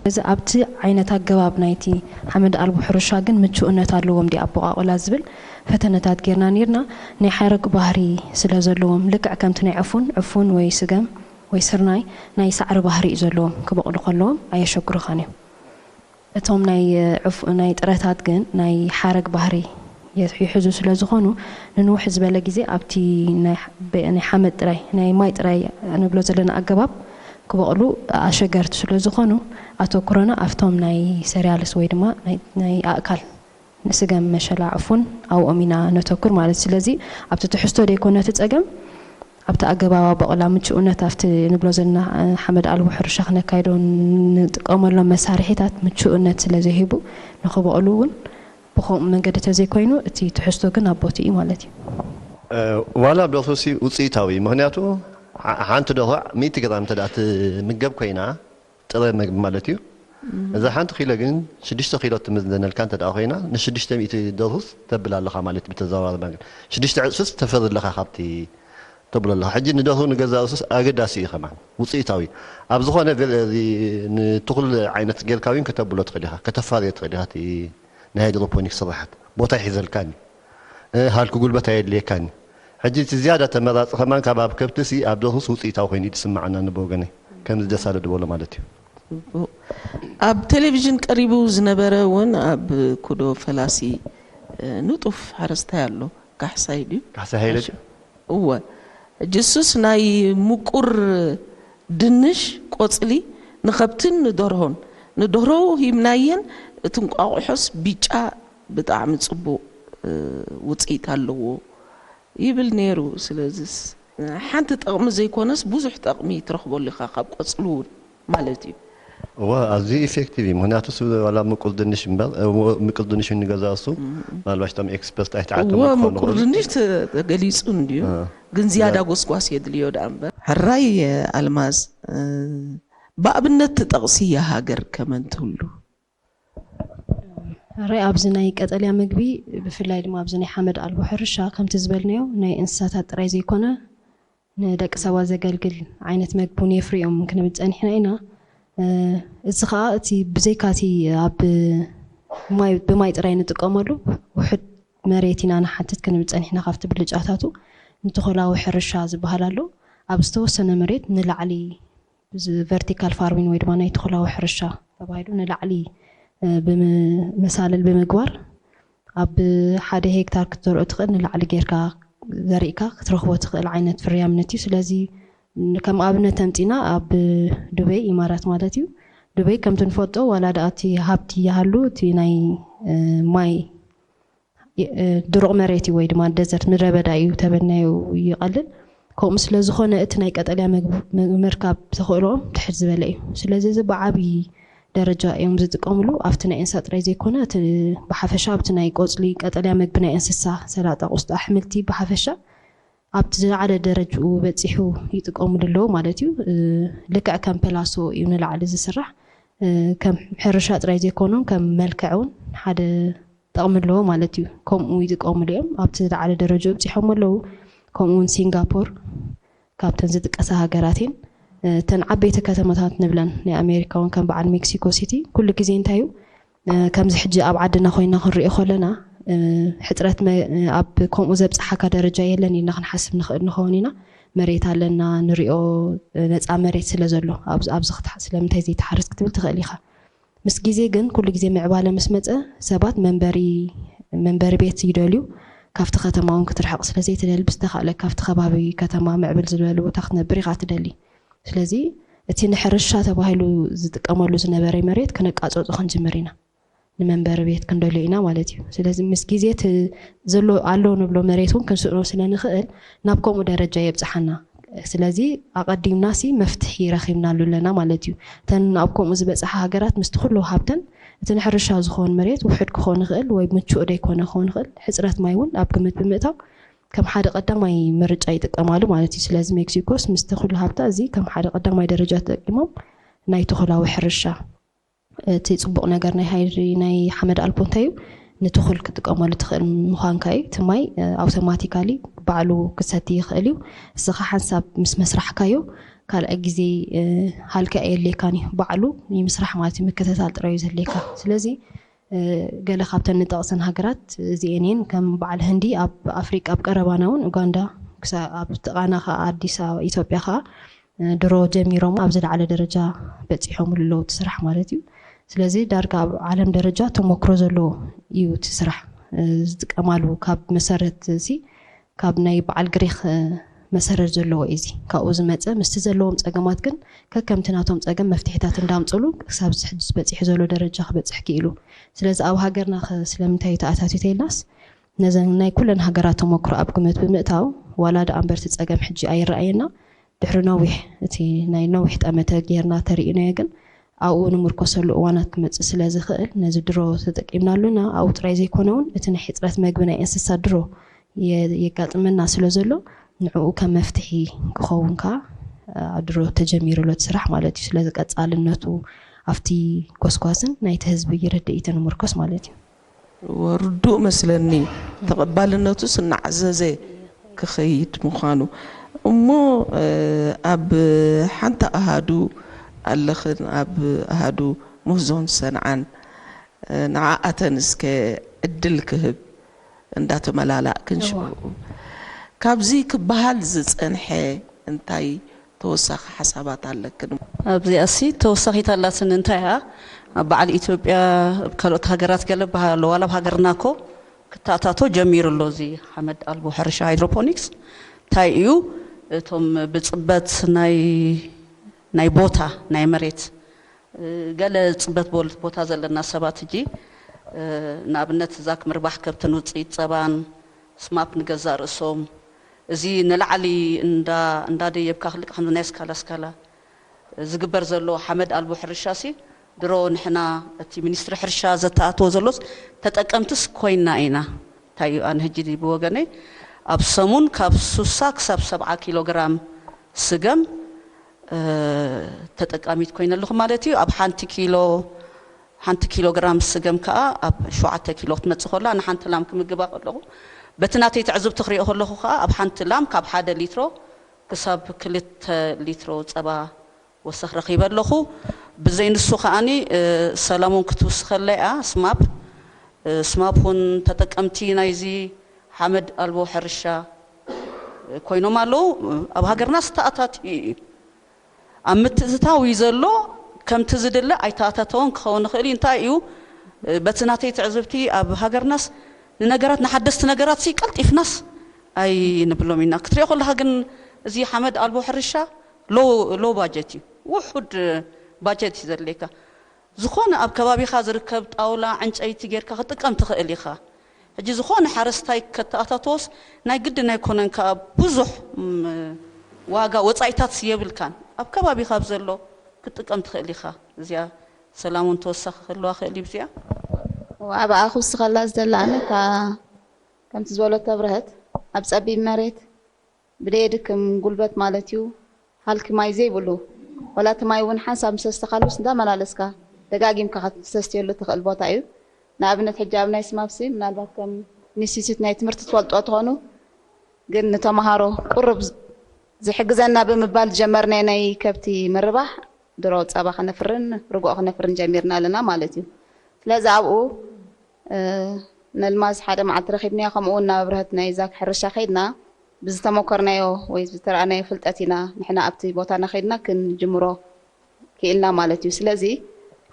እዚ ኣብቲ ዓይነት ኣገባብ ናይቲ ሓመድ ኣልቦ ሕርሻ ግን ምቹእነት ኣለዎም ድዩ ኣቦቓቕላ ዝብል ፈተነታት ጌርና ኔርና። ናይ ሓረግ ባህሪ ስለ ዘለዎም፣ ልክዕ ከምቲ ናይ ዕፉን፣ ዕፉን ወይ ስገም ወይ ስርናይ ናይ ሳዕሪ ባህሪ እዩ ዘለዎም፣ ክበቑሉ ከለዎም ኣየሸግሩኻን እዮም። እቶም ናይ ዕፉ-፣ ናይ ጥረታት ግን ናይ ሓረግ ባህሪ የ-፣ ይሕዙ ስለ ዝኾኑ፣ ንንውሕ ዝበለ ግዜ ኣብቲ ናይ ሕ-፣ በ-፣ ናይ ሓመድ ጥራይ፣ ናይ ማይ ጥራይ ንብሎ ዘለና ኣገባብ ክበቑሉ ኣሸገርቲ ስለ ዝኾኑ፣ ኣተኩሮና ኣብቶም ናይ ሰሪያልስ ወይ ድማ ናይ፣ ናይ ኣእካል ንስገም፣ መሸላ፣ ዕፉን ኣብኦም ኢና ነተኩር ማለት እዩ። ስለዚ ኣብቲ ትሕዝቶ ደይኮነ እቲ ጸገም፣ ኣብቲ ኣገባብ ኣበቆላ ምቹእነት፣ ኣብቲ ንብሎ ዘለና ሓመድ ኣልቦ ሕርሻ ክነካይዶ ንጥቀመሎም መሳርሒታት ምቹእነት ስለ ዘይህቡ፣ ንኽበቕሉ እውን ብኸምኡ መንገዲ ተዘይኮይኑ፣ እቲ ትሕዝቶ ግን ኣብ ቦትኡ እዩ ማለት እዩ። እ፣ ዋላ ኣብ ደርሁሲ ውፅኢታዊ እዩ። ምኽንያቱ ሓ-፣ ሓንቲ ደርሆ ሚእቲ ግራም እንተ ደኣ ትምገብ ኮይና፣ ጥረ መግቢ ማለት እዩ። እዛ ሓንቲ ኪሎ ግን ሽዱሽተ ኪሎ ትምዘነልካ እንተ ደኣ ኮይና፣ ንሽዱሽተ ሚእቲ ደርሁስ ተብል ኣለኻ ማለት እዩ። ብተዘዋዋሪ መንገዲ ሽዱሽተ ዕፅፍስ ተፈሪ ኣለኻ ካብቲ ተብሎ ኣለኻ። ሕጂ ንደርሁ ንገዛእ ርእሱስ ኣገዳሲ እዩ ከማን፣ ውፅኢታዊ። ኣብ ዝኾነ ቬ-፣ እዚ ንትኹል ዓይነት ጌርካ እውን ከተብሎ ትኽእል ኢኻ፣ ከተፋርዮ ትኽእል ኢኻ። እቲ ናይ ሃይድሮፖኒክ ስራሓት ቦታ ይሕዘልካን እዩ። እ፣ ሃልኪ ጉልበት ኣየድልየካን እዩ። ሕጂ እቲ ዝያዳ ተመራፂ ከማን ካብ ኣብ ከብቲ ሲ ኣብ ደርሁስ ውፅኢታዊ ኮይኑ እዩ ዝስማዓና፣ ንብወገነይ ከምዚ ደሳለ ዝበሎ ማለት እዩ። ጽቡቕ። ኣብ ቴሌቪዥን ቀሪቡ ዝነበረ እውን ኣብ ኩዶ ፈላሲ፣ እ፣ ንጡፍ ሓረስታይ ኣሎ። ካሕሳይ ድዩ? ካሕሳይ ሃይለ ድዩ? እወ። ሕጂ እሱስ ናይ ምቁር ድንሽ ቆጽሊ ንኸብትን ንደርሆን፣ ንደርሆ ሂብናየን፣ እቲ እንቋቑሖስ ቢጫ ብጣዕሚ ጽቡቕ፣ እ፣ ውጽኢት ኣለዎ ይብል ነይሩ። ስለዚስ ሓንቲ ጠቕሚ ዘይኮነስ ብዙሕ ጠቕሚ ትረኽበሉ ኢኻ ካብ ቆጽሊ እውን ማለት እዩ። እወ፣ ኣዝዩ ኢፌክቲቭ እዩ። ምኽንያቱ ስ-፣ ዋላ ምቁር ድንሽ እምበር፣ እ፣ ምቁር ድንሽ ንገዛእሱ፣ ምናልባሽ እቶም ኤክስፐርት ኣይተዓልቶም እወ፣ ክኾኑ ምቁር ይኽእሉ። ድንሽ ተ-፣ ተገሊጹ እንድዩ፣ እ፣ ግን ዝያዳ ያ- ጎስጓስ የድልዮ ደኣ እምበር። ሕራይ ኣልማዝ፣ እ፣ ብኣብነት ትጠቕስያ ሃገር ከመን ትህሉ? ሕራይ ኣብዚ ናይ ቀጠልያ ምግቢ፣ ብፍላይ ድማ ኣብዚ ናይ ሓመድ ኣልቦ ሕርሻ፣ ከምቲ ዝበልናዮ ናይ እንስሳታት ጥራይ ዘይኮነ ንደቂ ሰባት ዘገልግል ዓይነት መግቢ እውን የፍርዮም ክንብል ጸኒሕና ኢና። እ፣ እዚ ኸኣ እቲ ብዘይካ እቲ ኣብ ማይ፣ ብማይ ጥራይ ንጥቀመሉ ውሑድ መሬት ኢና ንሓትት ክንብል ጸኒሕና። ካብቲ ብልጫታቱ ንትኹላዊ ሕርሻ ዝበሃል ኣሎ። ኣብ ዝተወሰነ መሬት ንላዕሊ፣ እዚ ቨርቲካል ፋርሚንግ ወይ ድማ ናይ ትኹላዊ ሕርሻ ተባሂሉ ንላዕሊ፣ እ፣ ብም-፣ መሳልል ብምግባር ኣብ ሓደ ሄክታር ክትዘርኦ ትኽእል፣ ንላዕሊ ጌርካ ዘሪእካ ክትረኽቦ ትኽእል ዓይነት ፍርያምነት እዩ። ስለዚ ን-፣ ከም ኣብነት ተምጺና ኣብ ዱበይ፣ ኢማራት ማለት እዩ። ዱበይ ከምቲ ንፈልጦ ዋላ ደኣ እቲ ሃብቲ ይሃሉ፣ እቲ ናይ፣ እ፣ ማይ፣ እ፣ ድሩቕ መሬት እዩ ወይ ድማ ደዘርት፣ ምድረ በዳ እዩ ተበልናዮ ይቐልል። ከምኡ ስለ ዝኾነ እቲ ናይ ቀጠልያ መግቢ ም-፣ ምርካብ ተኽእሎኦም ትሕት ዝበለ እዩ። ስለዚ እዚ ብዓብዪ ደረጃ እዮም ዝጥቀምሉ። ኣብቲ ናይ እንስሳ ጥራይ ዘይኮነ፣ እቲ ብሓፈሻ ኣብቲ ናይ ቆጽሊ ቀጠልያ መግቢ ናይ እንስሳ፣ ሰላጣ፣ ቆስጣ፣ ኣሕምልቲ ብሓፈሻ ኣብቲ ዝለዓለ ደረጅኡ በጺሑ ይጥቀምሉ ኣለዉ ማለት እዩ። እ፣ ልክዕ ከም ፐላሶ እዩ ንላዕሊ ዝስራሕ። እ፣ ከም ሕርሻ ጥራይ ዘይኮኑን ከም መልክዕ እውን ሓደ ጠቕሚ ኣለዎ ማለት እዩ። ከምኡ ይጥቀምሉ እዮም። ኣብቲ ዝለዓለ ደረጃ በጺሖም ኣለዉ። ከምኡ እውን ሲንጋፖር ካብተን ዝጥቀሳ ሃገራት እየን። እ፣ እተን ዓበይቲ ከተማታት ንብለን ናይ ኣሜሪካ እውን ከም በዓል ሜክሲኮ ሲቲ ኩሉ ግዜ እንታይ እዩ፣ እ፣ ከምዚ ሕጂ ኣብ ዓድና ኮይና ክንሪኦ ከለና፣ እ፣ ሕጽረት መ-፣ ኣብ ከምኡ ዘብጽሓካ ደረጃ የለን ኢልና ክንሓስብ ንኽእል ንኸውን ኢና። መሬት ኣለና፣ ንሪኦ፣ እ፣ ነጻ መሬት ስለ ዘሎ፣ ኣብዚ፣ ኣብዚ ክትሓ-፣ ስለምንታይ ዘይትሓርስ ክትብል ትኽእል ኢኻ። ምስ ግዜ ግን፣ ኩሉ ግዜ ምዕባለ ምስ መጸ፣ ሰባት መንበሪ፣ መንበሪ ቤት ይደልዩ። ካብቲ ከተማ እውን ክትርሕቕ ስለ ዘይትደሊ፣ ብዝተኻእለ ካብቲ ከባቢ ከተማ ምዕብል ዝበለ ቦታ ክትነብር ኢኻ ትደሊ። ስለዚ እቲ ንሕርሻ ተባሂሉ ዝጥቀመሉ ዝነበረ መሬት ክነቃጸጾ ክንጅምር ኢና። ንመንበሪ ቤት ክንደልዮ ኢና ማለት እዩ። ስለዚ ምስ ግዜ እቲ ዘሎ ኣሎ ንብሎ መሬት እውን ክንስእኖ ስለ ንኽእል ናብ ከምኡ ደረጃ የብጽሓና። ስለዚ ኣቐዲምና ሲ መፍትሒ ረኺብናሉ ኣለና ማለት እዩ። እተን ኣብ ከምኡ ዝበጽሓ ሃገራት ምስቲ ኩሉ ሃብተን እቲ ንሕርሻ ዝኸውን መሬት ውሑድ ክኾን ይኽእል ወይ ምቹእ ደይኮነ ክኾን ይኽእል። ሕጽረት ማይ እውን ኣብ ግምት ብምእታው ከም ሓደ ቀዳማይ ምርጫ ይጥቀማሉ ማለት እዩ። ስለዚ ሜክሲኮስ ምስቲ ኩሉ ሃብታ እዚ ከም ሓደ ቀዳማይ ደረጃ ተጠቂሞም ናይ ተኹላዊ ሕርሻ፣ እቲ ጽቡቕ ነገር ናይ ሃይድሪ፣ ናይ ሓመድ ኣልቦ እንታይ እዩ? ንትኹል ክጥቀመሉ ትኽእል ምዃንካ እዩ። እቲ ማይ፣ እ፣ ኣውቶማቲካሊ ባዕሉ ክሰቲ ይኽእል እዩ። እስኻ ሓንሳብ ምስ መስራሕካዮ ካልኣይ ግዜ ሃልኪ ኣየድልየካን እዩ። ባዕሉ ምስራሕ ማለት እዩ፣ ምክትታል ጥራይ እዩ ዘድልየካ። ስለዚ ገለ ካብተን ንጠቕሰን ሃገራት እዚኤን እየን። ከም በዓል ህንዲ ኣብ ኣፍሪቃ ኣብ ቀረባና እውን ኡጋንዳ፣ ክሳ-፣ ኣብ ጥቓና ከዓ ኣዲስ ኣበባ ኢትዮጵያ ከዓ ድሮ ጀሚሮም ኣብ ዝለዓለ ደረጃ በፂሖምሉ ኣለዉ እቲ ስራሕ ማለት እዩ። ስለዚ ዳርጋ ኣብ ዓለም ደረጃ ተሞክሮ ዘለዎ እዩ እቲ ስራሕ ዝጥቀማሉ። ካብ መሰረት እዚ ካብ ናይ በዓል ግሪክ መሰረት ዘለዎ እዩ። እዚ ካብኡ ዝመፀ ምስቲ ዘለዎም ፀገማት ግን ከከምቲ ናቶም ፀገም መፍትሒታት እንዳምፅሉ ክሳብ ሕጂ በፂሑ ዘሎ ደረጃ ክበፅሕ ክኢሉ። ስለዚ ኣብ ሃገርና ከ ስለምንታይ እዩ ተኣታትዩ ተይልናስ ነዘን ናይ ኩለን ሃገራት ተሞክሮ ኣብ ግምት ብምእታው ዋላ ደኣ እምበር እቲ ፀገም ሕጂ ኣይረኣየና ድሕሪ ነዊሕ እቲ ናይ ነዊሕ ጠመተ ጌርና ተሪእናዮ ግን ኣብኡ ንምርኮሰሉ እዋናት ክመፅእ ስለ ዝኽእል ነዚ ድሮ ተጠቂምናሉና ኣብኡ ጥራይ ዘይኮነ እውን እቲ ናይ ሕፅረት መግቢ ናይ እንስሳ ድሮ የጋጥመና ስለ ዘሎ ንዕኡ ከም መፍትሒ ክኸውን ከዓ ድሮ ተጀሚሩ ኣሎ እቲ ስራሕ ማለት እዩ። ስለዚ ቀፃልነቱ ኣብቲ ጎስጓስን ናይቲ ህዝቢ ርድኢትን ንምርኮስ ማለት እዩ። ርዱእ መስለኒ። ተቐባልነቱስ እናዓዘዘ ክኸይድ ምዃኑ እሞ ኣብ ሓንቲ ኣሃዱ ኣለኽን ኣብ ኣሃዱ ምህዞን ሰንዓን ንዓኣተን እስከ ዕድል ክህብ እንዳተመላላእክን ሽዑ ካብዚ ክበሃል ዝጸንሐ እንታይ ተወሳኺ ሓሳባት ኣለክን? ኣብዚኣሲ ተወሳኺት ኣላትኒ እንታይ እያ ኣብ በዓል ኢትዮጵያ ኣብ ካልኦት ሃገራት ገለ በሃል ኣሎ ዋላ ኣብ ሃገርና እኮ ክተኣታቶ ጀሚሩ ኣሎ እዚ ሓመድ ኣልቦ ሕርሻ ሃይድሮፖኒክስ እንታይ እዩ እቶም ብፅበት ናይ ናይ ቦታ ናይ መሬት ገለ ፅበት ቦታ ዘለና ሰባት ሕጂ ንኣብነት እዛ ምርባሕ ከብትን ውፅኢት ፀባን ስማፕ ንገዛእ ርእሶም እዚ ንላዕሊ እንዳደየብካ ክልቅ ከም ናይ ስካላ ስካላ ዝግበር ዘሎ ሓመድ ኣልቦ ሕርሻ ሲ ድሮ ንሕና እቲ ሚኒስትሪ ሕርሻ ዘተኣትዎ ዘሎስ ተጠቀምትስ ኮይና ኢና እንታይ እዩ ኣነ ሕጂ ብወገነይ ኣብ ሰሙን ካብ ሱሳ ክሳብ ሰብዓ ኪሎ ግራም ስገም ተጠቃሚት ኮይነ ኣለኹ ማለት እዩ ኣብ ሓንቲ ኪሎ ሓንቲ ኪሎ ግራም ስገም ከዓ ኣብ ሸውዓተ ኪሎ ክትመፅእ ከላ ንሓንቲ ላም ክምግባ ከለኹ በቲ ናተይ ትዕዝብቲ ክሪኦ ከለኹ ከዓ ኣብ ሓንቲ ላም ካብ ሓደ ሊትሮ ክሳብ ክልተ ሊትሮ ፀባ ወሰኽ ረኺበ ኣለኹ። ብዘይ ንሱ ከዓኒ ሰላሙን ክትውስኸለይ እያ ስማፕ ስማፕ እውን ተጠቀምቲ ናይዚ ሓመድ ኣልቦ ሕርሻ ኮይኖም ኣለዉ። ኣብ ሃገርና ዝተኣታትዩ እዩ። ኣብ ምትእትታው እዩ ዘሎ። ከምቲ ዝድለ ኣይተኣታተወን ክኸውን ይኽእል እዩ። እንታይ እዩ በቲ ናተይ ትዕዝብቲ ኣብ ሃገርናስ ንነገራት ንሓደስቲ ነገራት ሲ ቀልጢፍናስ ኣይንብሎም ኢና። ክትሪኦ ከለኻ ግን እዚ ሓመድ ኣልቦ ሕርሻ ሎ ባጀት እዩ፣ ውሑድ ባጀት እዩ ዘድልየካ። ዝኾነ ኣብ ከባቢኻ ዝርከብ ጣውላ፣ ዕንጨይቲ ጌርካ ክትጥቀም ትኽእል ኢኻ። ሕጂ ዝኾነ ሓረስታይ ከተኣታተዎስ ናይ ግድን ኣይኮነን ከኣ ብዙሕ ዋጋ ወጻኢታት የብልካን። ኣብ ከባቢኻ ኣብ ዘሎ ክትጥቀም ትኽእል ኢኻ። እዚኣ ሰላም እውን ተወሳኺ ክህልዋ ክእል እዩ ብዚኣ። ኣብኣ ክውስኸላ ዝደሊ ኣነ እታ ከምቲ ዝበለቶ ኣብረሀት ኣብ ጸቢብ መሬት ብደየድክም ጉልበት ማለት እዩ ሃልኪ ማይ ዘይብሉ ወላ እቲ ማይ እውን ሓንሳብ ምሰስተኻሉስ እንዳመላለስካ ደጋጊምካ ክትሰስትየሉ ትኽእል ቦታ እዩ። ንኣብነት ሕጂ ኣብ ናይ ስማፕሲ ምናልባት ከም ኢንስቲትዩት ናይ ትምህርቲ ትፈልጦ ትኾኑ ግን ንተምሃሮ ቁሩብ ዝሕግዘና ብምባል ዝጀመርናዮ ናይ ከብቲ ምርባሕ ድሮ ጸባ ከነፍርን ርግኦ ከነፍርን ጀሚርና ኣለና ማለት እዩ። ስለዚ ኣብኡ ነልማዝ ሓደ መዓልቲ ረኺብናዮ ከምኡ እውን ናብ ኣብረሀት ናይ ዛክ ሕርሻ ከይድና ብዝተመኮርናዮ ወይ ዝተረኣናዮ ፍልጠት ኢና ንሕና ኣብቲ ቦታና ከይድና ክንጅምሮ ክኢልና ማለት እዩ። ስለዚ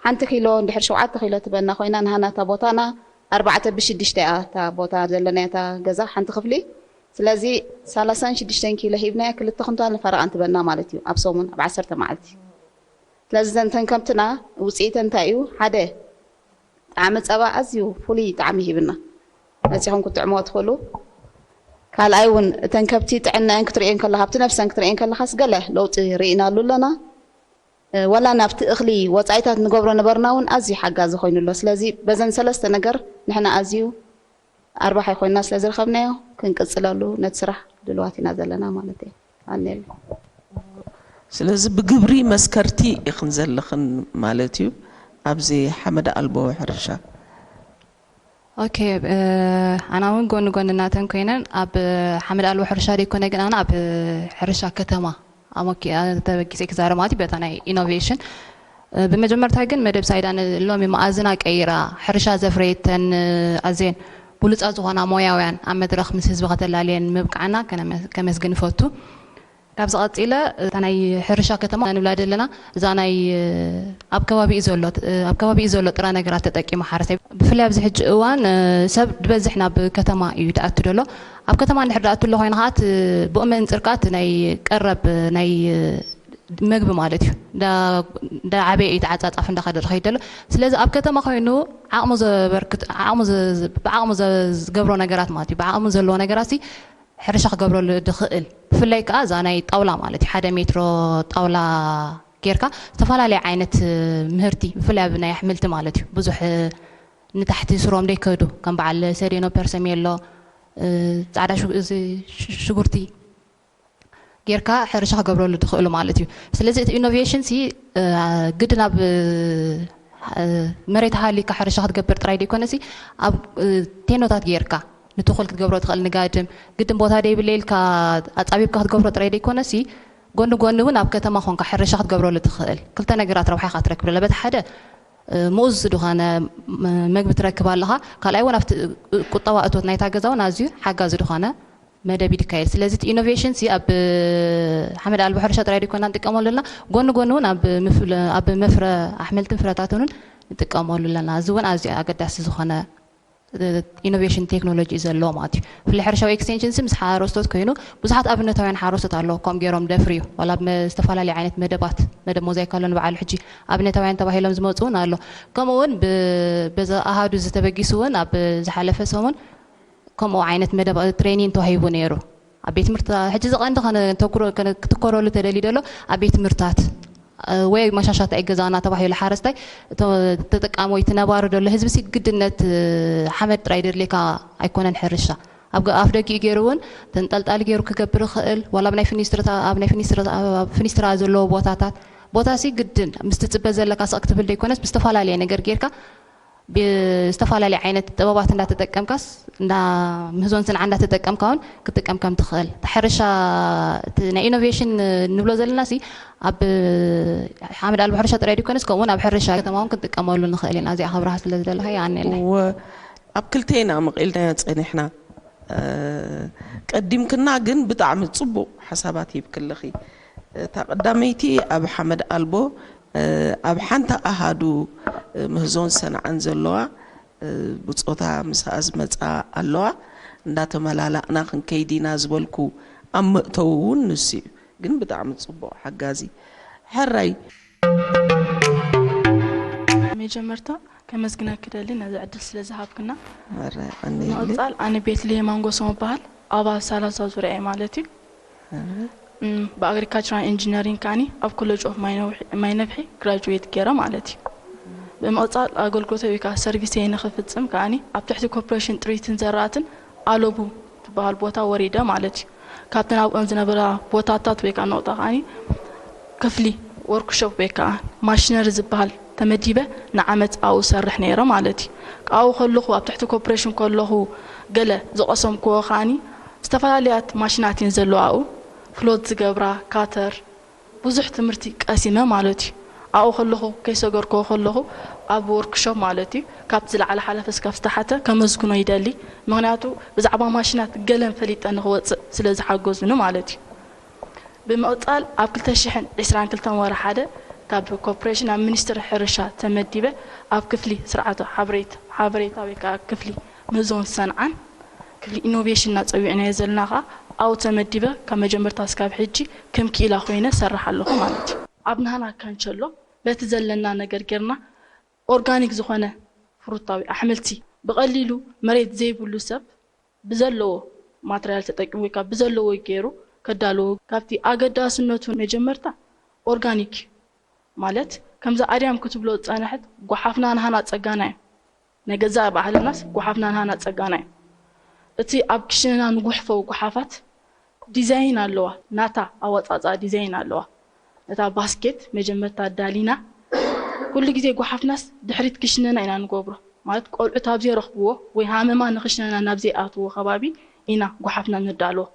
ሓንቲ ኪሎ እንድሕር ሸውዓተ ኪሎ ትበና ኮይና ንሃና እታ ቦታና ኣርባዕተ ብሽዱሽተ እያ እታ ቦታ ዘለናያ እታ ገዛ ሓንቲ ክፍሊ። ስለዚ ሰላሳን ሽዱሽተን ኪሎ ሂብናያ ክልተ ኩንታል ንፈረቓን ትበና ማለት እዩ ኣብ ሰሙን ኣብ ዓሰርተ መዓልቲ። ስለዚ ዘንተን ከምትና ውፅኢተን እንታይ እዩ ሓደ ጣዕሚ ጸባ ኣዝዩ ፍሉይ ጣዕሚ ሂብና መጺኹም ክትጥዕምዎ ትኽእሉ። ካልኣይ እውን እተን ከብቲ ጥዕናኤን ክትርእየን ከለኻ ኣብቲ ነፍሰን ክትርእየን ከለኻስ ገለ ለውጢ ርኢናሉ ኣለና። ወላ ናብቲ እኽሊ ወጻኢታት ንገብሮ ነበርና እውን ኣዝዩ ሓጋዚ ኮይኑ ኣሎ። ስለዚ በዘን ሰለስተ ነገር ንሕና ኣዝዩ ኣርባሓይ ኮይና ስለ ዝረኸብናዮ ክንቅጽለሉ ነቲ ስራሕ ድልዋት ኢና ዘለና ማለት እየ። ኣኔሉ ስለዚ ብግብሪ መስከርቲ ኢኽን ዘለኽን ማለት እዩ ኣብዚ ሓመድ ኣልቦ ሕርሻ ኦኬ ኣና እውን ጎኒ ጎኒ እናተን ኮይነን ኣብ ሓመድ ኣልቦ ሕርሻ ደይኮነ ግን ኣና ኣብ ሕርሻ ከተማ ኣሞኪ ተበጊሰ ክዛረብ ማለት እዩ በታ ናይ ኢኖቬሽን። ብመጀመርታ ግን መደብ ሳይዳ ንሎሚ መኣዝና ቀይራ ሕርሻ ዘፍረየተን ኣዝየን ብሉፃት ዝኾና ሞያውያን ኣብ መድረኽ ምስ ህዝቢ ከተላልየን ምብቃዕና ከመስግን እፈቱ። ካብዚ ቀፂለ እታ ናይ ሕርሻ ከተማ ንብላ ዘለና እዛ ናይ ኣብ ከባቢኡ ዘሎ ኣብ ከባቢኡ ዘሎ ጥረ ነገራት ተጠቂሙ ሓረስታይ ብፍላይ ኣብዚ ሕጂ እዋን ሰብ ዝበዝሕ ናብ ከተማ እዩ ድኣቱ ደሎ። ኣብ ከተማ እንድሕር ድኣቱ ኣሎ ኮይኑ ከዓ ብኡ መንፅር ከዓ ናይ ቀረብ ናይ መግቢ ማለት እዩ እንዳዓበየ እዩ ተዓፃፃፍ እንዳኸደ ዝኸይድ ዘሎ። ስለዚ ኣብ ከተማ ኮይኑ ዓቕሙ ዘበርክት ዓቕሙ ብዓቕሙ ዝገብሮ ነገራት ማለት እዩ ብዓቕሙ ዘለዎ ነገራት ሕርሻ ክገብረሉ ድኽእል ብፍላይ ከዓ እዛ ናይ ጣውላ ማለት እዩ ሓደ ሜትሮ ጣውላ ጌርካ ዝተፈላለየ ዓይነት ምህርቲ ብፍላይ ኣብ ናይ ኣሕምልቲ ማለት እዩ ብዙሕ ንታሕቲ ስሮም ደይከዱ ከም በዓል ሰዴኖ ፐርሰሜሎ ፃዕዳ ሽጉርቲ ጌርካ ሕርሻ ክገብረሉ ትኽእሉ ማለት እዩ። ስለዚ እቲ ኢኖቬሽን ሲ ግድን ኣብ መሬት ሃሊካ ሕርሻ ክትገብር ጥራይ ደይኮነ ሲ ኣብ ቴኖታት ጌርካ ንትኹል ክትገብሮ ትኽእል ንጋድም ግድን ቦታ ደይብለ ኢልካ ኣፃቢብካ ክትገብሮ ጥራይ ደይኮነ ሲ ጎኒ ጎኒ እውን ኣብ ከተማ ኮንካ ሕርሻ ክትገብረሉ ትኽእል ክልተ ነገራት ረብሓ ኢካ ትረክብ ለበት ሓደ ምኡዝ ዝኾነ መግቢ ትረክብ ኣለኻ ካልኣይ እውን ኣብቲ ቁጠባ እቶት ናይታ ገዛ እውን ኣዝዩ ሓጋዚ ዝኾነ መደብ ይድካየድ ስለዚ እቲ ኢኖቬሽን ሲ ኣብ ሓመድ ኣልቦ ሕርሻ ጥራይ ዲኮና ንጥቀመሉ ኣለና ጎኒ ጎኒ እውን ኣብ መፍረ ኣሕምልትን ፍረታትን ንጥቀመሉ ኣለና እዚ እውን ኣዝዩ ኣገዳሲ ዝኾነ ኢኖቬሽን ቴክኖሎጂ እዩ ዘለዎ ማለት እዩ። ብፍላይ ሕርሻዊ ኤክስቴንሽን ሲ ምስ ሓረስቶት ኮይኑ ብዙሓት ኣብነታውያን ሓረስቶት ኣለዉ ከም ገይሮም ደፍርዩ ዋላ ብዝተፈላለዩ ዓይነት መደባት መደብ ሞዛይካ ኣሎ ንበዓሉ ሕጂ ኣብነታውያን ተባሂሎም ዝመፁ እውን ኣሎ። ከምኡ እውን በዚ ኣሃዱ ዝተበጊሱ እውን ኣብ ዝሓለፈ ሰሙን ከምኡ ዓይነት መደብ ትሬኒን ተዋሂቡ ነይሩ። ኣብ ቤት ትምህርቲ ሕጂ ዝቐንዲ ክትኮረሉ ተደልዩ ደሎ ኣብ ቤት ትምህርታት ወይ መሻሻት ኣይ ገዛና ተባሂሉ ሓረስታይ ተጠቃሚ ወይ ትነባሪ ደሎ ህዝቢ ሲ ግድነት ሓመድ ጥራይ ደድሌካ ኣይኮነን ሕርሻ ኣብ ኣፍ ደጊኡ ገይሩ እውን ተንጠልጣሊ ገይሩ ክገብር ይኽእል ዋላ ኣብ ናይ ፍኒስትራ ኣብ ናይ ፍኒስትራ ኣብ ፍኒስትራ ዘለዎ ቦታታት ቦታ ሲ ግድን ምስ ትፅበ ዘለካ ስቕ ክትብል ደይኮነስ ብዝተፈላለየ ነገር ጌርካ ብዝተፈላለየ ዓይነት ጥበባት እንዳተጠቀምካስ እንዳ ምህዞን ስንዓ እንዳተጠቀምካ እውን ክጥቀም ከም ትኽእል እቲ ሕርሻ ናይ ኢኖቬሽን ንብሎ ዘለና ሲ ኣብ ሓመድ ኣልቦ ሕርሻ ጥራይ ዲኮነስ ከምኡውን ኣብ ሕርሻ ከተማ እውን ክንጥቀመሉ ንኽእል ኢና እዚኣ ክብርሃ ስለ ዝደለኻ ይኣነለይ ኣብ ክልቴና መቒልናዮ ፀኒሕና ቀዲምክና ግን ብጣዕሚ ፅቡቕ ሓሳባት ሂብክለኺ እታ ቀዳመይቲ ኣብ ሓመድ ኣልቦ ኣብ ሓንቲ ኣሃዱ ምህዞን ሰንዓን ዘለዋ ብፆታ ምስኣ ዝመፃ ኣለዋ እንዳተመላላእና ክንከይድ ኢና ዝበልኩ ኣብ መእተዊ እውን ንሱ እዩ ግን ብጣዕሚ ፅቡቕ ሓጋዚ ሕራይ መጀመርታ ከመስግነኪ ደሊ ነዚ ዕድል ስለ ዝሃብክና ሕራይ ቀኒለይ ንቕፃል ኣነ ቤትልሄም ኣንጎሶም እበሃል ኣባል ሳላሳ ዙርያ እየ ማለት እዩ ብኣግሪካልቸራል ኢንጂነሪንግ ከዓኒ ኣብ ኮሌጅ ኦፍ ማይነብሒ ግራጁዌት ገይረ ማለት እዩ ብምቕፃል ኣገልግሎት ወይ ከዓ ሰርቪሰይ ንኽፍፅም ከዓኒ ኣብ ትሕቲ ኮርፖሬሽን ጥሪትን ዘራእትን ኣለቡ ትበሃል ቦታ ወሪደ ማለት እዩ ካብተን ኣብኦም ዝነበራ ቦታታት ወይ ከዓ ነቑጣ ከዓኒ ክፍሊ ወርክሾፕ ወይ ከዓ ማሽነሪ ዝበሃል ተመዲበ ንዓመት ኣብኡ ሰርሕ ነይረ ማለት እዩ ኣብኡ ከለኹ ኣብ ትሕቲ ኮርፖሬሽን ከለኹ ገለ ዝቐሰምክዎ ከዓኒ ዝተፈላለያት ማሽናት እየን ዘለዋ ኣብኡ ፍሎት ዝገብራ ካተር ብዙሕ ትምህርቲ ቀሲመ ማለት እዩ ኣብኡ ከለኹ ከይሰገርክዎ ከለኹ ኣብ ወርክሾፕ ማለት እዩ ካብቲ ዝለዓለ ሓለፈ ስካብ ዝተሓተ ከመስግኖ ይደሊ ምክንያቱ ብዛዕባ ማሽናት ገለን ፈሊጠ ንክወፅእ ስለ ዝሓገዙኒ ማለት እዩ ብምቕፃል ኣብ ክልተ ሽሕን ዕስራን ክልተን ወርሒ ሓደ ካብ ኮርፖሬሽን ኣብ ሚኒስትሪ ሕርሻ ተመዲበ ኣብ ክፍሊ ስርዓተ ሓበሬታ ሓበሬታ ወይ ከዓ ክፍሊ ምህዞን ሰንዓን ክፍሊ ኢኖቬሽን እናፀዊዕናዮ ዘለና ከዓ ኣብኡ ተመዲበ ካብ መጀመርታ ስካብ ሕጂ ከም ክኢላ ኮይነ እሰርሕ ኣለኹ ማለት እዩ። ኣብ ናህና ካንቸሎ በቲ ዘለና ነገር ጌርና ኦርጋኒክ ዝኾነ ፍሩታ ወይ ኣሕምልቲ ብቐሊሉ መሬት ዘይብሉ ሰብ ብዘለዎ ማትርያል ተጠቂሙ ወይ ከዓ ብዘለዎ ገይሩ ከዳልዎ ካብቲ ኣገዳስነቱ መጀመርታ ኦርጋኒክ እዩ ማለት ከምዚ ኣድያም ክትብሎ ዝፀንሐት ጓሓፍና ናሃና ፀጋና እዩ ናይ ገዛእ ባዕልናስ ጓሓፍና ናሃና ፀጋና እዩ እቲ ኣብ ክሽነና ንጉሕፎ ጓሓፋት ዲዛይን ኣለዋ ናታ ኣወፃፅኣ ዲዛይን ኣለዋ እታ ባስኬት መጀመርታ ኣዳሊና ኩሉ ግዜ ጓሓፍናስ ድሕሪት ክሽነና ኢና ንገብሮ ማለት ቆልዑት ኣብ ዘይረኽብዎ ወይ ሃመማ ንኽሽነና ናብ ዘይኣትዎ ከባቢ ኢና ጓሓፍና ነዳልዎ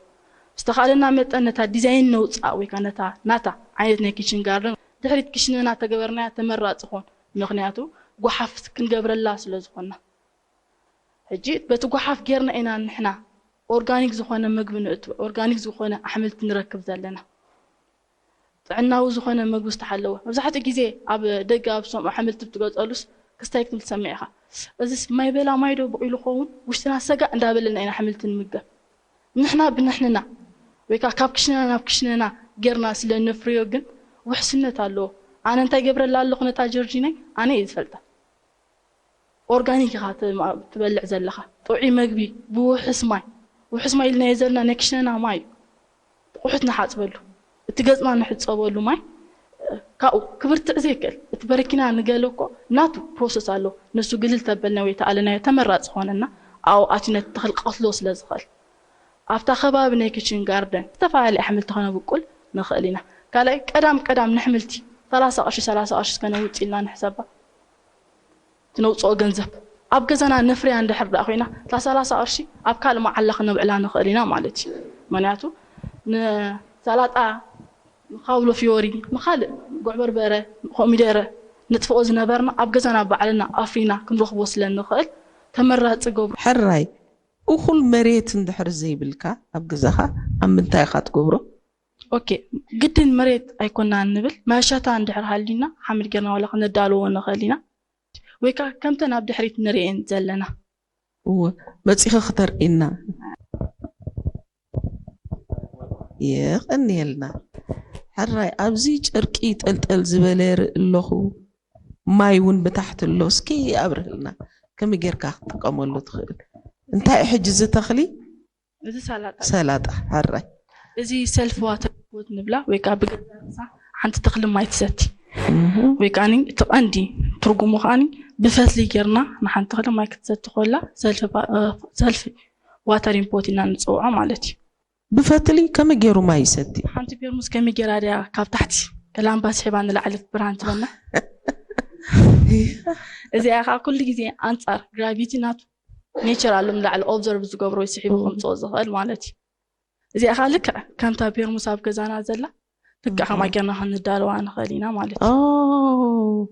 ዝተኻለና መጠን ነታ ዲዛይን ነውፅኣ ወይ ከዓ ነታ ናታ ዓይነት ናይ ኪችን ጋርደን ድሕሪት ክሽነና ተገበርናያ ተመራፂ ኾን። ምኽንያቱ ጓሓፍ ክንገብረላ ስለ ዝኾንና። ሕጂ በቲ ጓሓፍ ጌርና ኢና ንሕና ኦርጋኒክ ዝኾነ ምግቢ ንእቱ ኦርጋኒክ ዝኾነ ኣሕምልቲ ንረክብ ዘለና። ጥዕናዊ ዝኾነ ምግቢ ዝተሓለወ። መብዛሕትኡ ግዜ ኣብ ደገ ኣብ ሰምዑ ኣሕምልቲ ብትገጸሉስ ክስታይ ክትብል ትሰምዕ ኢኻ። እዚስ ማይ በላ ማይ ዶ በቑሉ ኸውን? ውሽጥና ሰጋእ እንዳበለና ኢና ኣሕምልቲ ንምገብ። ንሕና ብንሕንና ወይ ከዓ ካብ ክሽነና ናብ ክሽነና ጌርና ስለ ነፍርዮ ግን ውሕስነት ኣለዎ። ኣነ እንታይ ገብረላ ኣለኹ ነታ ጀርጂናይ ኣነ እየ ዝፈልጣ። ኦርጋኒክ ኢኻ ትማ- ትበልዕ ዘለኻ። ጥዑይ መግቢ ብውሑስ ማይ፣ ውሑስ ማይ ኢልናዮ ዘለና ናይ ክሽነና ማይ እዩ። ቁሑት ንሓፅበሉ፣ እቲ ገፅና ንሕፀበሉ ማይ ካብኡ ክብርትዕ ዘይክእል እቲ በረኪና ንገለ እኮ ናቱ ፕሮሰስ ኣሎ። ንሱ ግልል ተበልና ወይ ተኣለናዮ ተመራፂ ኾነና ኣብኡ ኣትዩ ነቲ ተኽሊ ቀትሎ ስለ ዝኽእል ኣብታ ከባቢ ናይ ክችን ጋርደን ዝተፈላለዩ ኣሕምልቲ ከነብቁል ንኽእል ኢና። ካልኣይ ቀዳም ቀዳም ንሕምልቲ ሰላሳ ቅርሺ ሰላሳ ቅርሺ ከነውፅ ኢልና ንሕሰባ። ትነውፅኦ ገንዘብ ኣብ ገዛና ነፍርያ እንድሕር ደኣ ኮይና እታ ሰላሳ ቅርሺ ኣብ ካልእ መዓላ ክነብዕላ ንኽእል ኢና ማለት እዩ። ምክንያቱ ንሰላጣ ንካውሎ ፊዮሪ ንካልእ ጉዕ በርበረ ኮሚደረ ንጥፍኦ ዝነበርና ኣብ ገዛና ባዕልና ኣፍሪና ክንረኽቦ ስለ ንኽእል ተመራፂ ገብሩ። ሕራይ እኹል መሬት እንድሕር ዘይብልካ ኣብ ገዛኻ ኣብ ምንታይ ኢኻ ትገብሮ? ኦኬ ግድን መሬት ኣይኮናን ንብል መሸታ እንድሕር ሃሊና ሓመድ ጌርና ዋላ ክነዳልዎ ንኽእል ኢና። ወይ ከዓ ከምተን ኣብ ድሕሪት ንርእየን ዘለና። እወ መፂኺ ክተርእይና። የቐንየልና። ሕራይ ኣብዚ ጨርቂ ጠልጠል ዝበለ ርኢ ኣለኹ። ማይ እውን ብታሕቲ ኣሎ። እስኪ ኣብርህልና ከመይ ጌርካ ክትጥቀመሉ ትኽእል? እንታይ እዩ ሕጂ እዚ ተኽሊ? እዚ ሰላጣ ሰላጣ። ሕራይ እዚ ሰልፍ ዋተር ፖት ንብላ ወይ ከዓ ብገዛ ርእሳ ሓንቲ ተኽሊ ማይ ትሰቲ ወይ ከዓ እቲ ቀንዲ ትርጉሙ ከዓ ብፈትሊ ጌርና ንሓንቲ ተኽሊ ማይ ክትሰቲ ከላ ሰልፍ ዋተሪንግ ፖት ኢና ንፅውዖ ማለት እዩ። ብፈትሊ ከመይ ገይሩ ማይ ይሰቲ? ሓንቲ ፔርሙስ ከመይ ገይራ ድያ ካብ ታሕቲ ከላምባ ስሒባ ንላዕሊ ብርሃን ትበና። እዚኣ ከዓ ኩሉ ግዜ ኣንፃር ግራቪቲ ናቱ ኔቸር ኣሎ ንላዕሊ ኦብዘርቭ ዝገብሮ ወይ ስሒቡ ከምፅኦ ዝኽእል ማለት እዩ። እዚኣ ከዓ ልክዕ ከምታ ፔርሙስ ኣብ ገዛና ዘላ ልክዕ ከምኣ ጌርና ክንዳለዋ ንኽእል ኢና ማለት እዩ። ኦ፣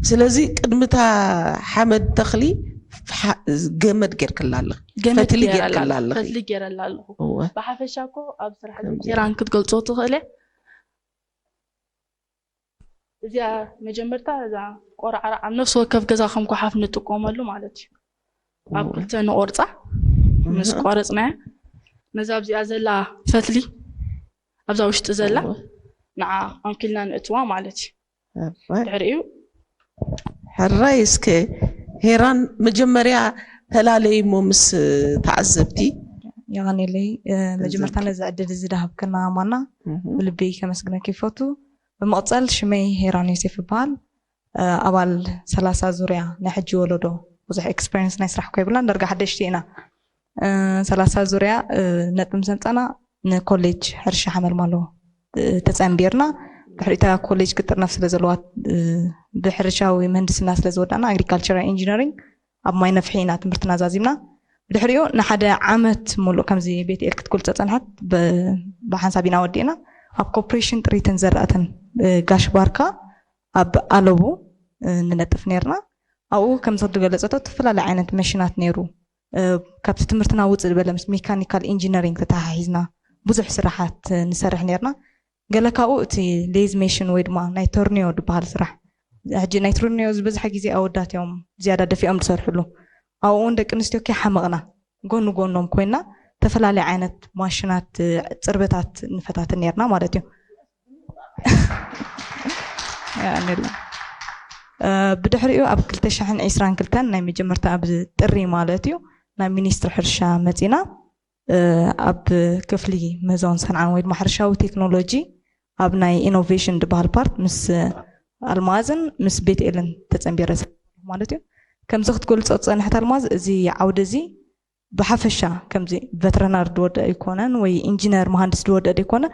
ስለዚ ቅድምታ ሓመድ ተኽሊ ሓ- ገመድ ጌርክላ ኣለኽ፣ ገመድ ፈትሊ ጌረላ ጌርክላ ኣለኹ፣ ኣለኽ። ፈትሊ ጌረላ ኣለኹ። እወ። ብሓፈሻ እኮ ኣብ ስራሕ ሄራን ክትገልፆ ትኽእል እያ። እዚኣ መጀመርታ እዛ ቆራዕራዕ ኣብ ነፍሲ ወከፍ ገዛ ከም ጓሓፍ ንጥቀመሉ ማለት እዩ። ኣብ ክልተ ንቆርፃ ምስ ቆረፅናያ ነዛ ኣብዚኣ ዘላ ፈትሊ ኣብዛ ውሽጢ ዘላ ንዓ ኣንኪልና ንእትዋ ማለት እዩ። ድሕሪኡ ሕራይ እስከ ሄራን መጀመርያ ተላለይ እሞ ምስ ተዓዘብቲ የቐንየለይ። መጀመርታ ነዚ ዕድል እዚ ዝሃብክና ማና ብልቢ ከመስግነኪ ይፈቱ። ብምቕፃል ሽመይ ሄራን ዮሴፍ ይበሃል። ኣባል ሰላሳ ዙርያ ናይ ሕጂ ወለዶ ብዙሕ ኤክስፐሪንስ ናይ ስራሕ ኮይብላ ዳርጋ ሓደሽቲ ኢና። ሰላሳ ዙርያ ነጥቢ ምስ ኣምፃና ንኮሌጅ ሕርሻ ሓመልማሎ ተፀንቢርና። ድሕሪታ ኮሌጅ ቅጥርናፍ ስለ ዘለዋ ብሕርሻዊ ምህንድስና ስለ ዝወዳእና ኣግሪካልቸራል ኢንጂነሪንግ ኣብ ማይ ነፍሒ ኢና ትምህርትና ዛዚምና። ብድሕሪኡ ንሓደ ዓመት ሙሉእ ከምዚ ቤት ኤል ክትኩል ፀፀንሐት ብሓንሳብ ኢና ወዲእና። ኣብ ኮርፖሬሽን ጥሪትን ዘራእትን ጋሽ ባርካ ኣብ ኣለቡ ንነጥፍ ነርና። ኣብኡ ከምዚ ዝገለፀቶ ዝተፈላለዩ ዓይነት መሽናት ነይሩ። ካብቲ ትምህርትና ውፅእ ዝበለ ምስ ሜካኒካል ኢንጂነሪንግ ተተሓሒዝና ብዙሕ ስራሓት ንሰርሕ ነርና። ገለ ካብኡ እቲ ሌዝ ሜሽን ወይ ድማ ናይ ቶርኒዮ ዝበሃል ስራሕ። ሕጂ ናይ ቶርኒዮ ዝበዝሐ ግዜ ኣወዳት እዮም ዝያዳ ደፊኦም ዝሰርሕሉ። ኣብኡ እውን ደቂ ኣንስትዮ ከይሓመቕና ጎኒ ጎኖም ኮይና ዝተፈላለዩ ዓይነት ማሽናት ፅርበታት ንፈታትን ነርና ማለት እዩ። ብድሕሪኡ ኣብ ክልተ ሽሕን ዕስራን ክልተን ናይ መጀመርታ ኣብ ጥሪ ማለት እዩ ናብ ሚኒስትሪ ሕርሻ መፂና። ኣብ ክፍሊ ምህዞን ሰንዓን ወይ ድማ ሕርሻዊ ቴክኖሎጂ ኣብ ናይ ኢኖቬሽን ዝበሃል ፓርት ምስ ኣልማዝን ምስ ቤትኤልን ተፀንቢረ ማለት እዩ። ከምዚ ክትገልፆ ዝፀንሐት ኣልማዝ እዚ ዓውዲ እዚ ብሓፈሻ ከምዚ ቨተረናር ዝወደእ ኣይኮነን ወይ ኢንጂነር መሃንድስ ዝወደእ ዘይኮነ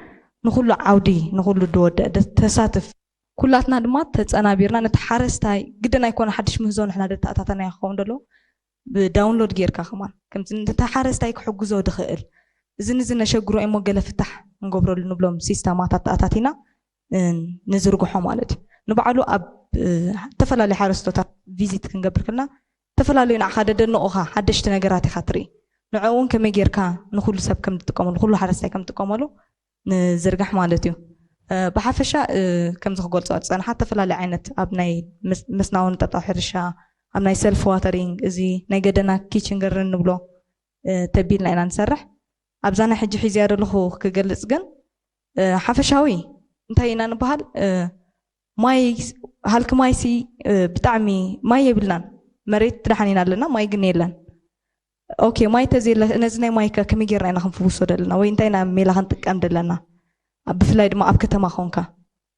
ንኩሉ ዓውዲ ንኩሉ ዝወደእ ተሳትፍ ኩላትና ድማ ተፀናቢርና ነቲ ሓረስታይ ግድን ኣይኮነ ሓድሽ ምህዞ ንሕና ደተኣታተናዮ ክኸውን ደሎ ብዳውንሎድ ጌርካ ከማን ከምዚ ነቲ ሓረስታይ ክሕግዞ ድኽእል እዚ ንዚ ነሸግሮ እሞ ገለ ፍታሕ ንገብረሉ ንብሎም ሲስተማት ኣተኣታቲና ንዝርግሖ ማለት እዩ። ንባዕሉ ኣብ ዝተፈላለዩ ሓረስቶታት ቪዚት ክንገብር ከለና ዝተፈላለዩ ንዓኻ ደደንቑኻ ሓደሽቲ ነገራት ኢኻ ትርኢ። ንዕኡ እውን ከመይ ጌርካ ንኹሉ ሰብ ከም ትጥቀመሉ፣ ንኹሉ ሓረስታይ ከም ትጥቀመሉ ንዝርጋሕ ማለት እዩ። ብሓፈሻ ከምዚ ክገልፆ ዝፀንሓ ዝተፈላለዩ ዓይነት ኣብ ናይ መስናውን ጠጣው ሕርሻ፣ ኣብ ናይ ሰልፍ ዋተሪንግ፣ እዚ ናይ ገደና ኪችን ገርን ንብሎ ተቢልና ኢና ንሰርሕ። ኣብዛ ናይ ሕጂ ሒዝያ ዘለኹ ክገልፅ ግን ሓፈሻዊ እንታይ ኢና ንበሃል? ማይ፣ ሃልኪ ማይ ሲ ብጣዕሚ ማይ የብልናን። መሬት ትደሓን ኢና ኣለና፣ ማይ ግን የለን። ኦኬ፣ ማይ ተዘየለ ነዚ ናይ ማይ ከ ከመይ ጌርና ኢና ክንፍውሶ ዘለና ወይ እንታይ ኢና ሜላ ክንጥቀም ዘለና? ብፍላይ ድማ ኣብ ከተማ ኾንካ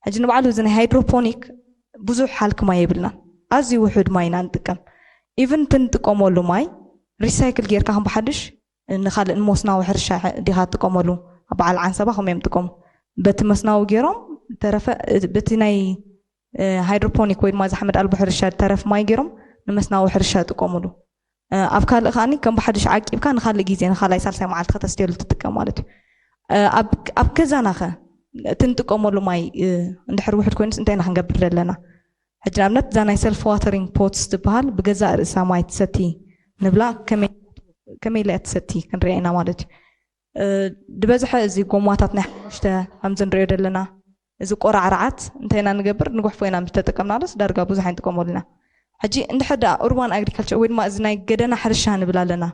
ሕጂ ንባዕሉ እዚ ናይ ሃይድሮፖኒክ ብዙሕ ሃልኪ ማይ የብልናን። ኣዝዩ ውሑድ ማይ ኢና ንጥቀም። ኢቭን እቲ ንጥቀመሉ ማይ ሪሳይክል ጌርካ ከም ብሓድሽ ንኻልእ ንመስናዊ ሕርሻ ዲኻ ትጥቀመሉ? ኣብ በዓል ዓንሰባ ከምኡ እዮም ጥቀሙ። በቲ መስናዊ ገይሮም ተረፈ በቲ ናይ ሃይድሮፖኒክ ወይ ድማ እዚ ሓመድ ኣልቦ ሕርሻ ተረፍ ማይ ገይሮም ንመስናዊ ሕርሻ ይጥቀሙሉ። ኣብ ካልእ ከዓኒ ከም ብሓድሽ ዓቂብካ ንኻልእ ግዜ ንኻልኣይ ሳልሳይ መዓልቲ ከተስትየሉ ትጥቀም ማለት እዩ። ኣብ ገዛና ኸ እቲ ንጥቀመሉ ማይ እንድሕር ውሕድ ኮይኑስ እንታይ ኢና ክንገብር ዘለና? ሕጂ ንኣብነት እዛ ናይ ሰልፍ ዋተሪንግ ፖትስ ትበሃል ብገዛእ ርእሳ ማይ ትሰቲ ንብላ፣ ከመይ ኢላ እያ ትሰቲ ክንሪኣ ኢና ማለት እዩ። ዝበዝሐ እዚ ጎማታት ናይ ሓሙሽተ ከምዚ ንሪኦ ዘለና እዚ ቆራዕራዓት እንታይ ኢና ንገብር? ንጉሕፎ ኢና ምስ ተጠቀምናሉስ ዳርጋ ብዙሕ ኣይንጥቀመሉ ኢና። ሕጂ እንድሕር ደኣ ኡርባን ኣግሪካልቸር ወይ ድማ እዚ ናይ ገደና ሕርሻ ንብል ኣለና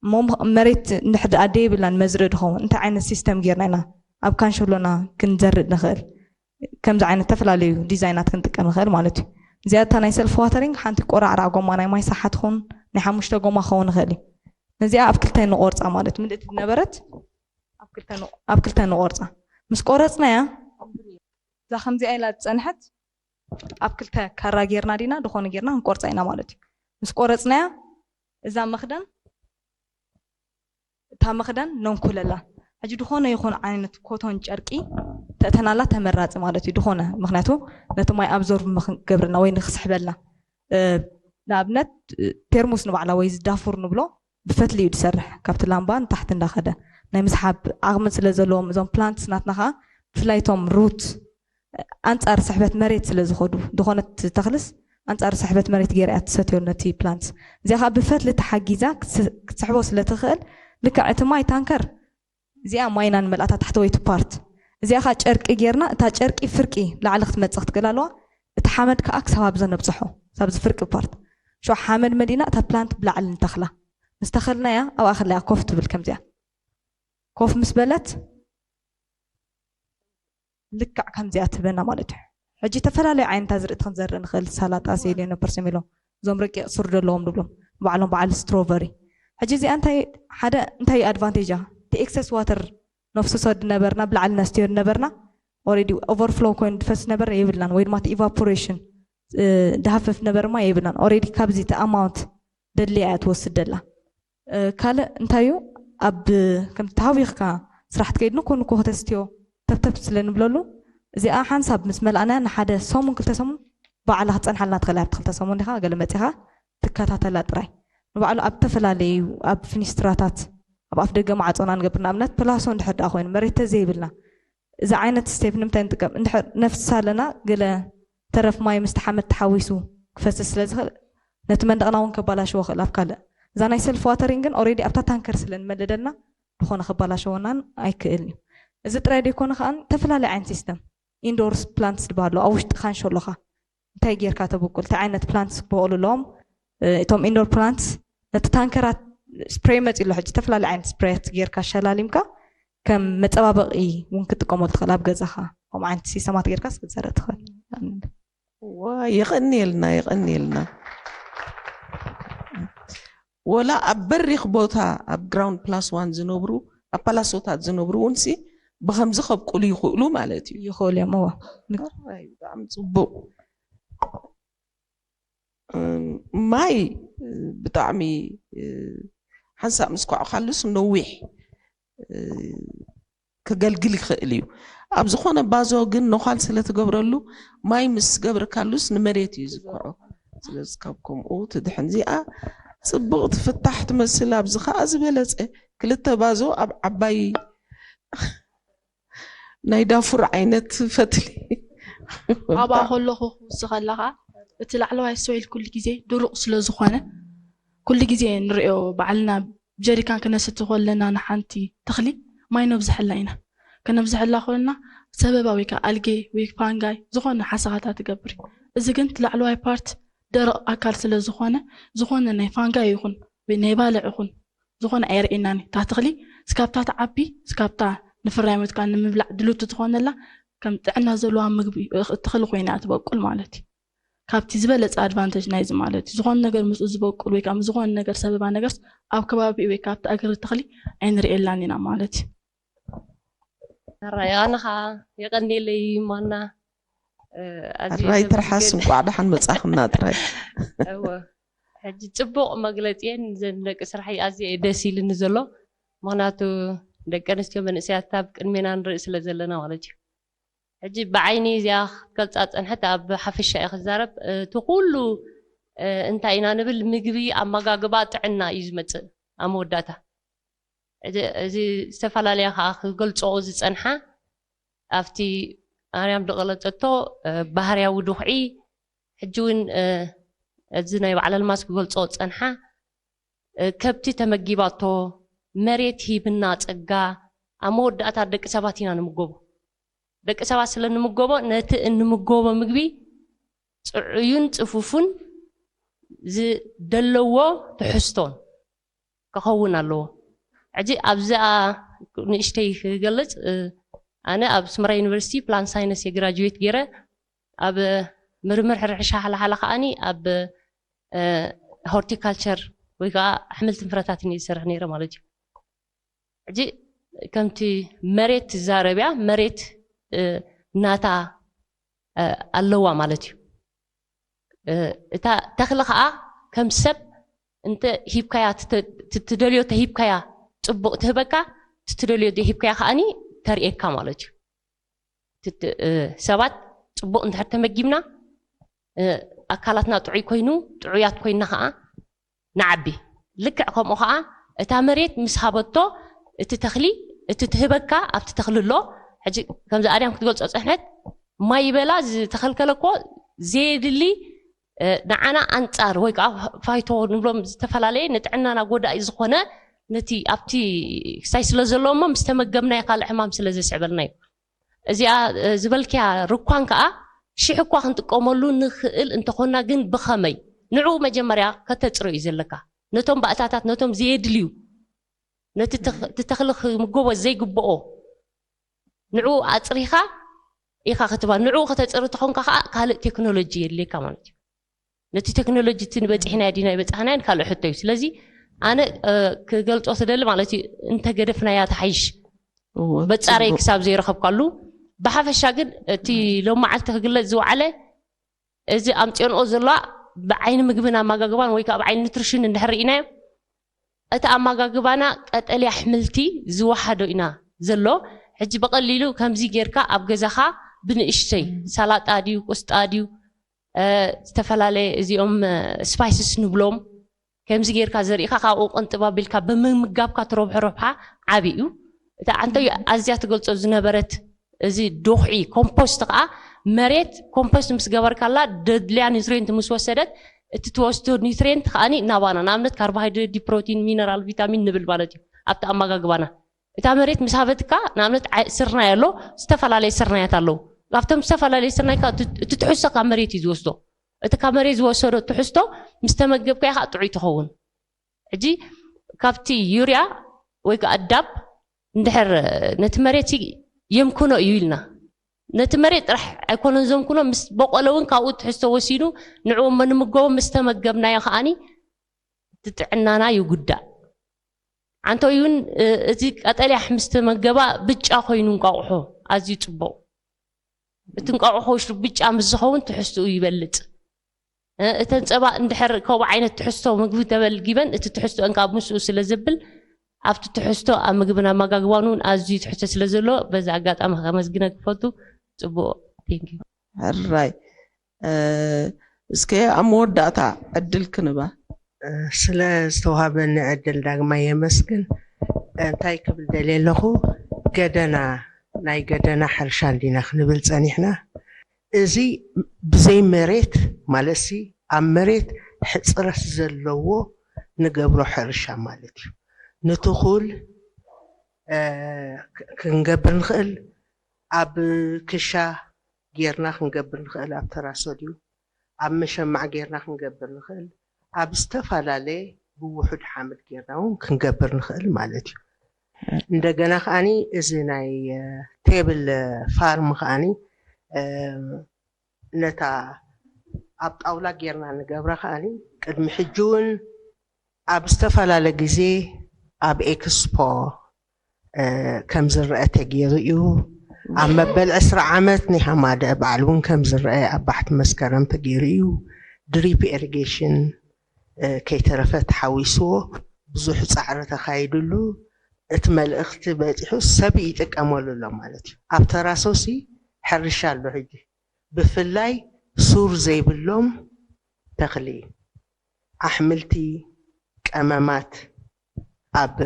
እሞ መሬት እንድሕር ደኣ ደይብልና ንመዝርኢ ድኸውን እንታይ ዓይነት ሲስተም ጌርና ኢና ኣብ ካንሸሎና ክንዘርእ ንኽእል? ከምዚ ዓይነት ዝተፈላለዩ ዲዛይናት ክንጥቀም ንኽእል ማለት እዩ። እዚኣ እታ ናይ ሰልፍ ዋተሪንግ ሓንቲ ቆራዕራዕ ጎማ ናይ ማይ ሳሓ ትኸውን፣ ናይ ሓሙሽተ ጎማ ክኸውን ይኽእል እዩ። ነዚኣ ኣብ ክልተ ንቆርፃ ማለት ምልእቲ ዝነበረት ኣብ ክልተ ንቆርፃ። ምስ ቆረፅናያ እዛ ከምዚኣ ኢላ ዝፀንሐት ኣብ ክልተ ካራ ጌርና ዲና ዝኾነ ጌርና ክንቆርፃ ኢና ማለት እዩ። ምስ ቆረፅናያ እዛ መኽደን እታ መኽደን ነንኩለላ። ሕጂ ዝኾነ ይኹን ዓይነት ኮቶን ጨርቂ ተእተናላ ተመራፂ ማለት እዩ። ዝኾነ ምክንያቱ ነቲ ማይ ኣብዞርብ ንክገብርና ወይ ንክስሕበልና ንኣብነት ቴርሙስ ንባዕላ ወይ ዝዳፉር ንብሎ ብፈትሊ እዩ ዝሰርሕ። ካብቲ ላምባ ንታሕቲ እንዳኸደ ናይ ምስሓብ ዓቕሚ ስለ ዘለዎም እዞም ፕላንትስ ናትና ከዓ ብፍላይ እቶም ሩት ኣንጻር ስሕበት መሬት ስለ ዝኸዱ ዝኾነት ተኽልስ ኣንጻር ስሕበት መሬት ገይራ እያ ትሰትዮ ነቲ ፕላንትስ። እዚኣ ከዓ ብፈትሊ ተሓጊዛ ክትስሕቦ ስለ ትኽእል ልክዕ እቲ ማይ ታንከር እዚኣ ማይና ንመልኣታ ታሕተወይቲ ፓርት እዚኣ ከዓ ጨርቂ ጌርና እታ ጨርቂ ፍርቂ ላዕሊ ክትመፅእ ክትክእል ኣለዋ። እቲ ሓመድ ከዓ ክሳብ ኣብዞ ነብፅሖ ሳብዚ ፍርቂ ፓርት ሾ ሓመድ መሊእና እታ ፕላንት ብላዕሊ ንተኽላ። ምስ ተኸልናያ ኣብኣ ከለያ ኮፍ ትብል ከምዚኣ ኮፍ ምስ በለት ልክዕ ከምዚኣ ትህበና ማለት እዩ። ሕጂ ዝተፈላለዩ ዓይነት ኣዝርእቲ ክንዘርእ ንኽእል፣ ሳላጣ፣ ሴሌኖ፣ ፐርሰሜሎ፣ እዞም ረቂቕ ሱር ዘለዎም ንብሎም ባዕሎም በዓል ስትሮቨሪ። ሕጂ እዚኣ እንታይ ሓደ እንታይ ኣድቫንቴጃ እቲ ኤክሰስ ዋተር ነፍስሶ ድነበርና ብላዕሊ ነስትዮ ድነበርና ኦሬዲ ኦቨርፍሎው ኮይኑ ድፈስ ነበረ የብልናን ወይ ድማ እቲ ኢቫፖሬሽን ድሃፍፍ ነበርማ የብልናን ኦሬዲ ካብዚ እቲ ኣማውንት ደድልያ እያ ትወስድ ደላ። ካልእ እንታይ እዩ ኣብ ከምቲ ተሃዊኽካ ስራሕ ትከይድ ንኮ ንኮ ከተስትዮ ተብተብ ስለ ንብለሉ እዚኣ ሓንሳብ ምስ መልኣና ንሓደ ሰሙን ክልተ ሰሙን ባዕላ ክትፀንሓልና ትኽእል ኣብቲ ክልተ ሰሙን ዲኻ ገለ መፂኻ ትከታተላ ጥራይ ንባዕሉ ኣብ ተፈላለዩ ኣብ ፊኒስትራታት ኣብ ኣፍ ደገ ማዕፆና ንገብር ንኣብነት ፕላሶ እንድሕር ደኣ ኮይኑ መሬት ተዘይብልና እዚ ዓይነት ስቴፕ ንምንታይ ንጥቀም እንድሕር ነፍስስ ኣለና ገለ ተረፍ ማይ ምስቲ ሓመድ ተሓዊሱ ክፈስስ ስለ ዝኽእል ነቲ መንደቕና እውን ከባላሽዎ ክእል ኣብ ካልእ እዛ ናይ ሰልፍ ዋተሪንግ ግን ኦሬዲ ኣብታ ታንከር ስለ ንመልእ ደልና ዝኾነ ከባላሸወናን ኣይክእልን እዩ እዚ ጥራይ ደይኮነ ከዓ ተፈላለዩ ዓይነት ሲስተም ኢንዶርስ ፕላንትስ ዝበሃሉ ኣብ ውሽጢ ካንሾ ኣለኻ እንታይ ጌርካ ተብቁል እንታይ ዓይነት ፕላንትስ ክበቕሉ ኣለዎም እቶም ኢንዶር ፕላንትስ ነቲ ታንከራት ስፕሬይ መፂ ኣሎ ሕጂ ዝተፈላለዩ ዓይነት ስፕሬያት ጌርካ ሸላሊምካ ከም መፀባበቒ እውን ክትጥቀመሉ ትኽእል ኣብ ገዛኻ ከምኡ ዓይነት ሲስተማት ጌርካ ክትዘርእ ትኽእል የቐንየልና የቐንየልና ወላ ኣብ በሪኽ ቦታ ኣብ ግራውንድ ፕላስ ዋን ዝነብሩ ኣብ ፓላሶታት ዝነብሩ እውን ሲ ብኸምዚ ከብቁሉ ይኽእሉ ማለት እዩ ይኽእሉ እዮም እዋ ብጣዕሚ ፅቡቅ ማይ ብጣዕሚ ሓንሳእ ምስ ኳዕካሉስ ነዊሕ ክገልግል ይኽእል እዩ ኣብ ዝኾነ ባዞ ግን ነዃል ስለ ትገብረሉ ማይ ምስ ገብርካሉስ ንመሬት እዩ ዝኩዖ ስለዚ ካብ ከምኡ ትድሕን እዚኣ ጽቡቕ ትፍታሕ ትመስል። ኣብዚ ኸኣ ዝበለጸ ክልተ ባዞ ኣብ ዓባይ ናይ ዳፉር ዓይነት ፈትሊ ኣብኣ ከለኹ ክውስኸላ ከዓ እቲ ላዕለዋይ ሶይል ኩሉ ግዜ ድሩቕ ስለ ዝኾነ ኩሉ ግዜ ንሪኦ ባዕልና ጀሪካን ክነስቲ ከለና ንሓንቲ ተኽሊ ማይ ነብዝሐላ ኢና። ከነብዝሐላ ከለና ሰበባ ወይ ከዓ ኣልጌ ወይ ፋንጋይ ዝኾነ ሓሰኻታ ትገብር እዩ። እዚ ግን እቲ ላዕለዋይ ፓርት ደረቕ ኣካል ስለ ዝኾነ ዝኾነ ናይ ፋንጋይ ይኹን ወይ ናይ ባልዕ ይኹን ዝኾነ ኣየርእየናን እዩ። እታ ተኽሊ ስካብታ ትዓቢ ስካብታ ንፍራይ መትካ ንምብላዕ ድልውቲ ትኾነላ ከም ጥዕና ዘለዋ ምግቢ ተኽሊ ኮይና እያ ትበቁል ማለት እዩ። ካብቲ ዝበለፀ ኣድቫንተጅ ናይዚ ማለት እዩ ዝኾነ ነገር ምስኡ ዝበቁል ወይ ከዓ ዝኾነ ነገር ሰበባ ነገርስ ኣብ ከባቢ ወይ ካብቲ ኣገር ተኽሊ ኣይንርእየላን ኢና ማለት እዩ። ኣራይ ኣነ ከዓ የቐንየለይ ማና ኣራይ ትርሓስ እንቋዕ ደሓን መጻኽና ጥራይ ሕጂ ፅቡቕ መግለፂየን ዘን ደቂ ስራሕ ኣዝየ ደስ ኢልኒ ዘሎ ምክንያቱ ደቂ ኣንስትዮ መንእሰያት ኣብ ቅድሜና ንርኢ ስለ ዘለና ማለት እዩ ሕጂ ብዓይኒ እዚኣ ክትገልፃ ፀንሐት ኣብ ሓፈሻ እየ ክዛረብ እቲ ኩሉ እንታይ ኢና ንብል ምግቢ ኣመጋግባ ጥዕና እዩ ዝመፅእ ኣብ መወዳእታ እዚ ዝተፈላለያ ከዓ ክገልፅኦ ዝፀንሓ ኣብቲ ኣርያም ዝገለፀቶ ባህርያዊ ድኹዒ ሕጂ እውን እዚ ናይ ባዕላ ልማስ ክገልፅኦ ዝፀንሓ ከብቲ ተመጊባቶ መሬት ሂብና ፀጋ ኣብ መወዳእታ ደቂ ሰባት ኢና ንምገቦ ደቂ ሰባት ስለ ንምገቦ ነቲ እንምገቦ ምግቢ ፅዑዩን ፅፉፉን ዝደለዎ ትሕዝቶን ክኸውን ኣለዎ። ሕጂ ኣብዚኣ ንእሽተይ ክገልፅ ኣነ ኣብ ኣስመራ ዩኒቨርሲቲ ፕላን ሳይነስ እየ ግራጁዌት ገይረ ኣብ ምርምር ሕርሻ ሓላሓላ ከዓኒ ኣብ ሆርቲካልቸር ወይ ከዓ ኣሕምልትን ፍረታትን እየ ዝሰርሕ ነይረ ማለት እዩ። ሕጂ ከምቲ መሬት ትዛረብ እያ መሬት ናታ ኣለዋ ማለት እዩ። እታ ተኽሊ ከዓ ከም ሰብ እንተ ሂብካያ ትደልዮ ተሂብካያ ፅቡቕ ትህበካ ትትደልዮ ሂብካያ ከዓኒ ተርእየካ ማለት እዩ። ሰባት ፅቡቕ እንድሕር ተመጊብና ኣካላትና ጥዑይ ኮይኑ ጥዑያት ኮይና ከዓ ንዓቢ። ልክዕ ከምኡ ከዓ እታ መሬት ምስ ሃበቶ እቲ ተኽሊ እቲ ትህበካ ኣብቲ ተኽሊ ኣሎ። ሕጂ ከምዚ ኣድያም ክትገልፆ ፀንሐት ማይ በላ ዝተኸልከለ እኮ ዘየድሊ ንዓና ኣንፃር ወይ ከዓ ፋይቶ ንብሎም ዝተፈላለየ ንጥዕናና ጎዳኢ ዝኾነ ነቲ ኣብቲ ክሳይ ስለ ዘለዎ እሞ ምስ ተመገብናዮ ካልእ ሕማም ስለ ዘስዕበልና እዩ። እዚኣ ዝበልክያ ርኳን ከዓ ሽሕ እኳ ክንጥቀመሉ ንኽእል እንተኾንና ግን ብኸመይ ንዕኡ መጀመርያ ከተፅሮ እዩ ዘለካ ነቶም ባእታታት ነቶም ዘየድልዩ ነቲ ተኽሊ ክምገቦ ዘይግብኦ ንዕኡ ኣፅሪኻ ኢኻ ክትባ ንዕኡ ከተፅሪ ተኾንካ ከዓ ካልእ ቴክኖሎጂ የድልየካ ማለት እዩ ነቲ ቴክኖሎጂ እቲ ንበፂሕናዮ ዲና ይበፃሕናዮን ካልእ ሕቶ እዩ ስለዚ ኣነ ክገልፆ ትደሊ ማለት እዩ እንተገደፍናያ ተሓይሽ በፃረይ ክሳብ ዘይረኸብካሉ ብሓፈሻ ግን እቲ ሎም መዓልቲ ክግለፅ ዝወዓለ እዚ ኣምፅኦንኦ ዘለዋ ብዓይኒ ምግብን ኣመጋግባን ወይ ከዓ ብዓይኒ ኑትሪሽን እንድሕር ርኢናዮ እቲ ኣመጋግባና ቀጠልያ ኣሕምልቲ ዝወሓዶ ኢና ዘሎ ሕጂ ብቐሊሉ ከምዚ ጌርካ ኣብ ገዛኻ ብንእሽተይ ሰላጣ ድዩ ቁስጣ ድዩ ዝተፈላለየ እዚኦም ስፓይስስ ንብሎም ከምዚ ጌርካ ዘሪእካ ካብኡ ቅንጥብ ኣቢልካ ብምምጋብካ ትረብሖ ረብሓ ዓቢ እዩ። እቲ ዓንተዩ ኣዝያ ትገልጾ ዝነበረት እዚ ዶኽዒ ኮምፖስት ከዓ መሬት ኮምፖስት ምስ ገበርካላ ደድልያ ኒውትሪየንት ምስ ወሰደት እቲ ትወስዶ ኒውትሪየንት ከዓኒ ናባና ንኣብነት ካርቦሃይድሬት ፕሮቲን ሚነራል ቪታሚን ንብል ማለት እዩ ኣብቲ ኣመጋግባና እታ መሬት ምስ ሃበትካ ንኣብነት ስርናይ ኣሎ ዝተፈላለየ ስርናያት ኣለዉ ካብቶም ዝተፈላለየ ስርናይ እቲ ትሕዝቶ ካብ መሬት እዩ ዝወስዶ እቲ ካብ መሬት ዝወሰዶ ትሕዝቶ ምስ ተመገብካዮ ከዓ ጥዑይ ትኸውን ሕጂ ካብቲ ዩርያ ወይ ከዓ ዳፕ እንድሕር ነቲ መሬት የምክኖ እዩ ኢልና ነቲ መሬት ጥራሕ ኣይኮነን ዘምክኖ ምስ በቆለ እውን ካብኡ ትሕዝቶ ወሲዱ ንዕኡ እሞ ንምገቦ ምስ ተመገብናዮ ከዓኒ እቲ ጥዕናና ይጉዳእ ዓንተይ እውን እቲ ቀጠልያ ምስ ተመገባ ብጫ ኮይኑ እንቋቑሖ ኣዝዩ ፅቡቕ እቲ እንቋቑሖ ውሽጡ ብጫ ምስ ዝኸውን ትሕዝትኡ ይበልፅ እተን ፀባ እንድሕር ከምኡ ዓይነት ትሕዝቶ ምግቢ ተመልጊበን እቲ ትሕዝቶአን ካብ ምስኡ ስለ ዘብል ኣብቲ ትሕዝቶ ኣብ ምግብን ኣመጋግባን እውን ኣዝዩ ትሕዝቶ ስለ ዘሎ በዚ ኣጋጣሚ ከመስግነ ክፈቱ ፅቡቅ ቴንኪ ሕራይ እስከ ኣብ መወዳእታ ዕድል ክንባ ስለ ዝተዋሃበኒ ዕድል ዳግማይ የመስግን። እንታይ ክብል ደልየ ኣለኹ? ገደና፣ ናይ ገደና ሕርሻ እንዲና ክንብል ጸኒሕና። እዚ ብዘይ መሬት ማለትሲ ኣብ መሬት ሕጽረት ዘለዎ ንገብሮ ሕርሻ ማለት እዩ። ንትኹል ክንገብር ንኽእል፣ ኣብ ክሻ ጌርና ክንገብር ንኽእል፣ ኣብ ተራሶ ድዩ ኣብ መሸማዕ ጌርና ክንገብር ንኽእል፣ ኣብ ዝተፈላለየ ብውሑድ ሓምድ ጌርና እውን ክንገብር ንኽእል ማለት እዩ። እንደገና ከዓኒ እዚ ናይ ቴብል ፋርም ከዓኒ ነታ ኣብ ጣውላ ጌርና ንገብራ ከዓኒ ቅድሚ ሕጂ እውን ኣብ ዝተፈላለየ ግዜ ኣብ ኤክስፖ ከም ዝረአ ተገይሩ እዩ። ኣብ መበል ዕስራ ዓመት ናይ ሃማደ በዓል እውን ከም ዝረአ ኣብ ባሕቲ መስከረም ተገይሩ እዩ። ድሪፕ ኢሪጌሽን ከይተረፈ ተሓዊስዎ ብዙሕ ፃዕሪ ተኻይድሉ፣ እቲ መልእኽቲ በፂሑ ሰብ ይጥቀመሉ ኣሎ ማለት እዩ። ኣብ ተራሶሲ ሕርሻ ኣሎ ሕጂ። ብፍላይ ሱር ዘይብሎም ተኽሊ፣ ኣሕምልቲ፣ ቀመማት ኣብ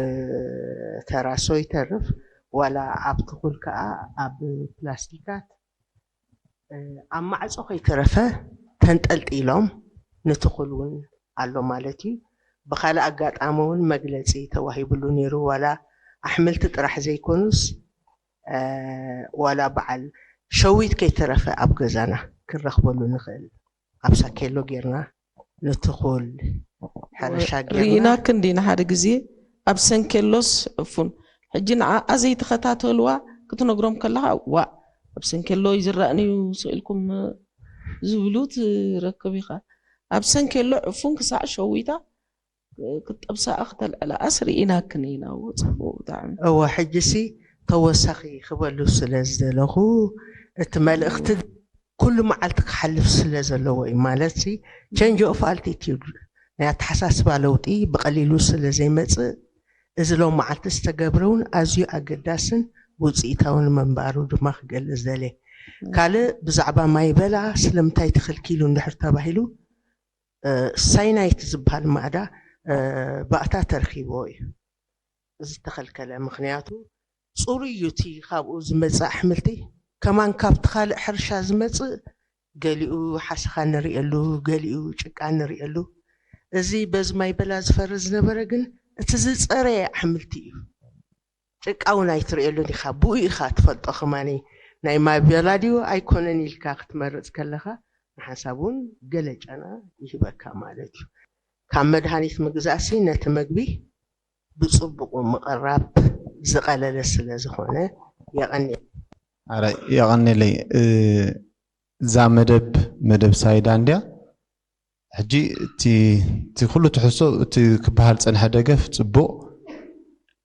ተራሶ ይተርፍ፣ ዋላ ኣብ ትኹል ከዓ ኣብ ፕላስቲካት ኣብ ማዕፆ ከይተረፈ ተንጠልጢሎም ንትኹል እውን ኣሎ ማለት እዩ። ብካልእ ኣጋጣሚ እውን መግለፂ ተዋሂብሉ ነይሩ። ዋላ ኣሕምልቲ ጥራሕ ዘይኮኑስ ዋላ በዓል ሸዊት ከይተረፈ ኣብ ገዛና ክንረኽበሉ ንኽእል፣ ኣብ ሳኬሎ ጌርና ንትኹል ሕርሻ ጌርና ርኢናክን ዲና ሓደ ግዜ ኣብ ሰንኬሎስ ዕፉን። ሕጂ ንዓኣ ዘይተኸታተልዋ ክትነግሮም ከለኻ፣ ዋእ፣ ኣብ ሰንኬሎ ይዝራእን እዩ ስቕ ኢልኩም ዝብሉ ትረክብ ኢኻ። ኣብ ሰንኬሎ ዕፉን ክሳዕ ሸዊታ ክትጠብሳኣ ክተልዕላኣስ ርኢናክን ኢና። እዎ፣ ጽቡቕ ብጣዕሚ። እወ፣ ሕጂሲ ተወሳኺ ክበሉ ስለ ዝደለኹ፣ እቲ መልእኽቲ ኩሉ መዓልቲ ክሓልፍ ስለ ዘለዎ እዩ። ማለትሲ ቸንጅ ኦፍ ኣልቲቲዩድ፣ ናይ ኣተሓሳስባ ለውጢ ብቐሊሉ ስለ ዘይመጽእ፣ እዚ ሎም መዓልቲ ዝተገብረ እውን ኣዝዩ ኣገዳስን ውፅኢታውን ምንባሩ ድማ ክገልጽ ደልየ። ካልእ ብዛዕባ ማይ በላ ስለምንታይ ተኸልኪሉ እንድሕር ተባሂሉ፣ ሳይናይት ዝበሃል ማዕዳ ባእታ ተረኺብዎ እዩ ዝተኸልከለ። ምኽንያቱ ፅሩይ እዩ እቲ ካብኡ ዝመፅእ ኣሕምልቲ። ከማን ካብቲ ካልእ ሕርሻ ዝመፅእ ገሊኡ ሓሰኻ ንሪኤሉ፣ ገሊኡ ጭቃ ንሪኤሉ። እዚ በዚ ማይ በላ ዝፈሪ ዝነበረ ግን እቲ ዝፀረየ ኣሕምልቲ እዩ። ጭቃ እውን ኣይትርእየሉን ኢኻ፣ ብኡ ኢኻ ትፈልጦ። ከማኒ ናይ ማይ በላ ድዩ ኣይኮነን ኢልካ ክትመርፅ ከለኻ ንሓንሳብ እውን ገለ ጨና ይህበካ ማለት እዩ። ካብ መድሃኒት ምግዛእሲ ነቲ መግቢ ብፅቡቑ ምቕራብ ዝቐለለ ስለ ዝኾነ የቐንየለይ። ኣረ የቐንየለይ። እዛ መደብ መደብ ሳይዳ እንድያ። ሕጂ እቲ እቲ ኩሉ ትሕዝቶ እቲ ክበሃል ዝጸንሐ ደገፍ ጽቡቕ፣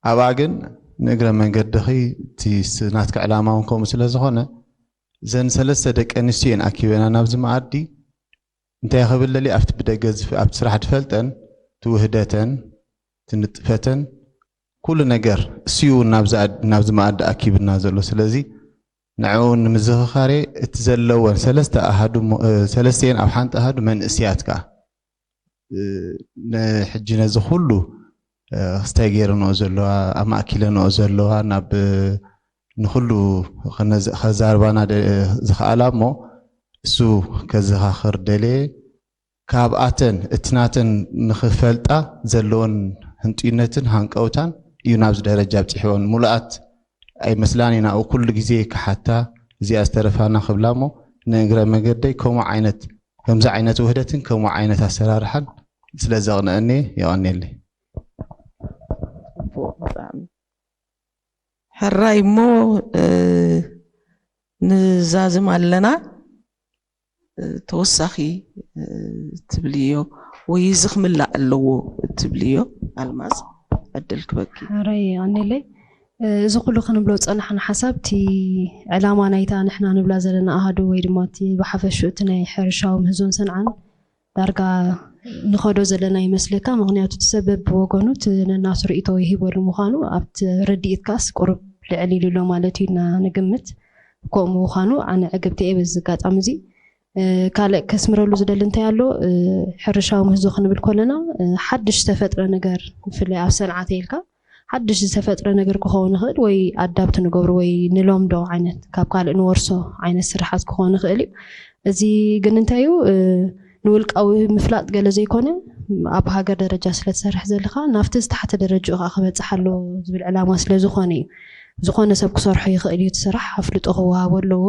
ኣብኣ ግን ንእግረ መንገድኺ እቲ ስ- ናትኪ ዕላማ እውን ከምኡ ስለ ዝኾነ እዘን ሰለስተ ደቂ ኣንስትዮ እየን ኣኪበና ናብዚ መኣዲ። እንታይ ክብል ደልየ ኣብቲ ብደገ ዝፍ- ኣብቲ ስራሕ ዝፈልጠን እቲ ውህደተን እቲ ንጥፈተን ኩሉ ነገር እሱ እዩ እውን ናብዚ ኣድ- ናብዚ መኣዲ ኣኪብና ዘሎ። ስለዚ ንዕኡ ንምዝኽኻር እየ። እቲ ዘለወን ሰለስተ ኣሃዱ እሞ- እ፣ ሰለስተየን ኣብ ሓንቲ ኣሃዱ መንእስያት ከኣ እ፣ ንሕጂ ነዚ ኩሉ እ፣ ክስታይ ገይረንኦ ዘለዋ ኣማእኪለንኦ ዘለዋ ናብ ንኩሉ ከነዝ- ከዛርባና ደ- ዝኽኣላ እሞ እሱ ከዘኻኽር ደልየ። ካብኣተን እቲ ናተን ንኽፈልጣ ዘለወን ህንጡይነትን ሃንቀውታን እዩ ናብዚ ደረጃ ኣብፂሕወን። ሙሉኣት ኣይመስላን ኢና ኩሉ ግዜ ክሓታ እዚኣ ዝተረፋና ክብላ እሞ ንእግረ መገደይ ከምኡ ዓይነት ከምዚ ዓይነት ውህደትን ከምኡ ዓይነት ኣሰራርሓን ስለ ዘቕንአኒ የቐንየለይ። ጽቡቕ ብጣዕሚ። ሕራይ እሞ እ፣ ንዛዝም ኣለና። እ፣ ተወሳኺ እ፣ ትብልዮ ወይ እዚ ክምላእ ኣለዎ ትብልዮ ኣልማዝ ዕድል ክበኪ። ሕራይ ኣኔለይ እ፣ እዚ ኩሉ ክንብሎ ዝጸናሕና ሓሳብ እቲ ዕላማ ናይታ ንሕና ንብላ ዘለና ኣሃዱ ወይ ድማ እቲ ብሓፈሽኡ እቲ ናይ ሕርሻዊ ምህዞን ሰንዓን ዳርጋ ንኸዶ ዘለና ይመስለካ። ምኽንያቱ እቲ ሰብ በብወገኑ እቲ ነናቱ ርእይቶ ይህበሉ ምዃኑ ኣብቲ ርድኢትካስ ቁሩብ ልዕል ኢሉ ኣሎ ማለት እዩ ኢልና ንግምት። ከምኡ ምዃኑ ኣነ ዕግብቲ እየ በዚ ኣጋጣሚ እዚ። ካልእ ከስምረሉ ዝደሊ እንታይ ኣሎ? ሕርሻዊ ምህዞ ክንብል ከለና ሓድሽ ዝተፈጥረ ነገር፣ ብፍላይ ኣብ ሰንዓተ ኢልካ ሓድሽ ዝተፈጥረ ነገር ክኸውን ይኽእል ወይ ኣዳብት ንገብሩ ወይ ንለምዶ ዓይነት ካብ ካልእ ንወርሶ ዓይነት ስራሓት ክኸውን ይኽእል እዩ። እዚ ግን እንታይ እዩ? ንውልቃዊ ምፍላጥ ገለ ዘይኮነ፣ ኣብ ሃገር ደረጃ ስለ ትሰርሕ ዘለኻ ናብቲ ዝተሓተ ደረጃኡ ከዓ ክበፅሕ ኣለዎ ዝብል ዕላማ ስለ ዝኾነ እዩ። ዝኾነ ሰብ ክሰርሖ ይኽእል እዩ። እቲ ስራሕ ኣፍልጦ ክወሃቦ ኣለዎ።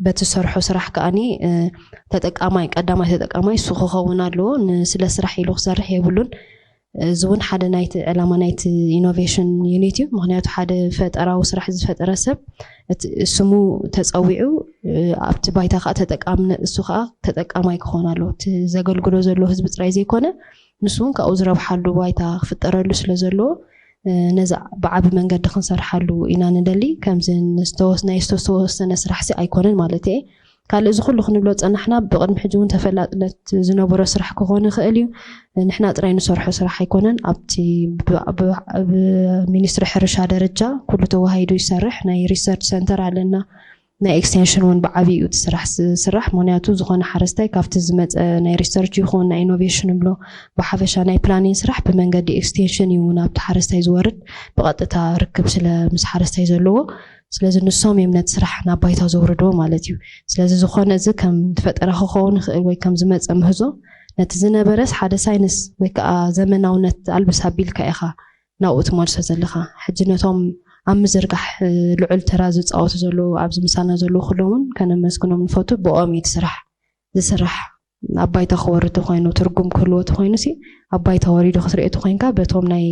በቲ ዝሰርሖ ስራሕ ከዓኒ ተጠቃማይ፣ ቀዳማይ ተጠቃማይ እሱ ክኸውን ኣለዎ። ስለ ስራሕ ኢሉ ክሰርሕ የብሉን። እዚ እውን ሓደ ናይቲ ዕላማ ናይቲ ኢኖቬሽን ዩኒት እዩ። ምክንያቱ ሓደ ፈጠራዊ ስራሕ ዝፈጠረ ሰብ ስሙ ተፀዊዑ ኣብቲ ባይታ ከዓ ተጠቃምነ እሱ ከዓ ተጠቃማይ ክኾን ኣለዎ። እቲ ዘገልግሎ ዘሎ ህዝቢ ጥራይ ዘይኮነ ንሱ እውን ካብኡ ዝረብሓሉ ባይታ ክፍጠረሉ ስለ ዘለዎ ነዚ ብዓቢ መንገዲ ክንሰርሓሉ ኢና ንደሊ። ከምዚ ናይ ዝተወሰነ ስራሕ ሲ ኣይኮነን ማለት እየ። ካልእ እዚ ኩሉ ክንብሎ ጸናሕና ብቕድሚ ሕጂ እውን ተፈላጥነት ዝነበሮ ስራሕ ክኾን ይኽእል እዩ። ንሕና ጥራይ ንሰርሖ ስራሕ ኣይኮነን። ኣብቲ ኣብ ሚኒስትሪ ሕርሻ ደረጃ ኩሉ ተዋሂዱ ይሰርሕ። ናይ ሪሰርች ሰንተር ኣለና። ናይ ኤክስቴንሽን እውን ብዓብይኡ እቲ ስራሕ ዝስራሕ። ምክንያቱ ዝኾነ ሓረስታይ ካብቲ ዝመፀ ናይ ሪሰርች ይኹን ናይ ኢኖቬሽን ንብሎ ብሓፈሻ ናይ ፕላኒን ስራሕ ብመንገዲ ኤክስቴንሽን እዩ ናብቲ ሓረስታይ ዝወርድ፣ ብቐጥታ ርክብ ስለ ምስ ሓረስታይ ዘለዎ። ስለዚ ንሶም እዮም ነቲ ስራሕ ናብ ባይታ ዘውርድዎ ማለት እዩ። ስለዚ ዝኾነ እዚ ከም ዝፈጠረ ክኸውን ይኽእል ወይ ከም ዝመፀ ምህዞ ነቲ ዝነበረስ ሓደ ሳይንስ ወይ ከዓ ዘመናውነት ኣልብስ ኣቢልካ ኢኻ ናብኡ ትመልሶ ዘለኻ። ሕጂ ነቶም ኣብ ምዝርጋሕ ልዑል ተራ ዝፃወቱ ዘለዉ ኣብዚ ምሳና ዘለዉ ኩሎም እውን ከነመስግኖም ንፈቱ። ብኦም እዩ እቲ ስራሕ ዝስራሕ። ኣብ ባይታ ክወርድ ተኮይኑ ትርጉም ክህልዎ ተኮይኑ ሲ ኣብ ባይታ ወሪዱ ክትሪኦ ተኮይንካ በቶም ናይ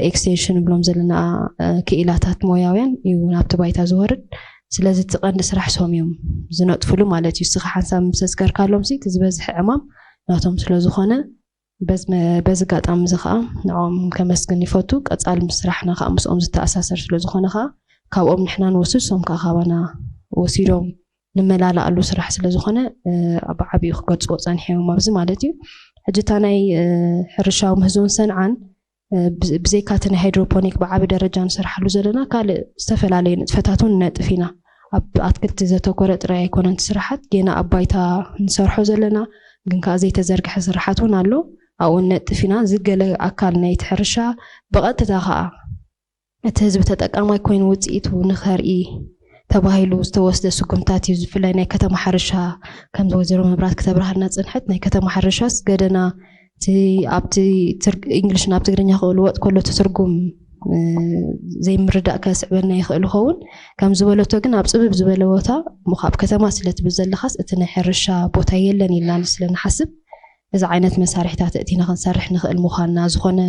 ኤክስቴንሽን ንብሎም ዘለና ክኢላታት ሞያውያን እዩ ናብቲ ባይታ ዝወርድ። ስለዚ እቲ ቀንዲ ስራሕ ሶም እዮም ዝነጥፍሉ ማለት እዩ። እስኻ ሓንሳብ ምስ ኣስገርካሎም ሲ እቲ ዝበዝሐ ዕማም ናቶም ስለ ዝኾነ በዚ ኣጋጣሚ እዚ ከዓ ንዕኦም ከመስግን ይፈቱ። ቀፃሊ ምስ ስራሕና ከዓ ምስኦም ዝተኣሳሰር ስለ ዝኾነ ከዓ ካብኦም ንሕና ንወስድ፣ እሶም ከዓ ካባና ወሲዶም ንመላላኣሉ ስራሕ ስለ ዝኾነ ብዓብኡ ክገልፅዎ ፀኒሖም ኣብዚ ማለት እዩ። ሕጂ እታ ናይ ሕርሻዊ ምህዞን ሰንዓን ብዘይካ እቲ ናይ ሃይድሮፖኒክ ብዓቢ ደረጃ ንሰርሓሉ ዘለና ካልእ ዝተፈላለዩ ንጥፈታት እውን ነጥፍ ኢና። ኣብ ኣትክልቲ ዘተኮረ ጥራይ ኣይኮነን እቲ ስራሓት፣ ጌና ኣብ ባይታ ንሰርሖ ዘለና ግን ከዓ ዘይተዘርግሐ ስራሓት እውን ኣሎ። ኣብኡ ነጥፍ ኢና። እዚ ገለ ኣካል ናይቲ ሕርሻ ብቐጥታ ከዓ እቲ ህዝቢ ተጠቃማይ ኮይኑ ውፅኢቱ ንኸርኢ ተባሂሉ ዝተወስደ ስጉምታት እዩ። ብፍላይ ናይ ከተማ ሕርሻ ከምዚ ወይዘሮ መብራት ክተብርሃልና ፅንሐት ናይ ከተማ ሕርሻስ ገደና እቲ ኣብቲ እንግሊሽ ናብ ትግርኛ ክእልወጥ ከሎ እቲ ትርጉም ዘይምርዳእ ከስዕበልና ይኽእል ይኸውን። ከም ዝበለቶ ግን ኣብ ፅብብ ዝበለ ቦታ እሞ ካብ ከተማ ስለ ትብል ዘለኻስ እቲ ናይ ሕርሻ ቦታ የለን ኢልና ስለ ንሓስብ እዚ ዓይነት መሳርሒታት እቲና ክንሰርሕ ንኽእል ምዃንና ዝኾነ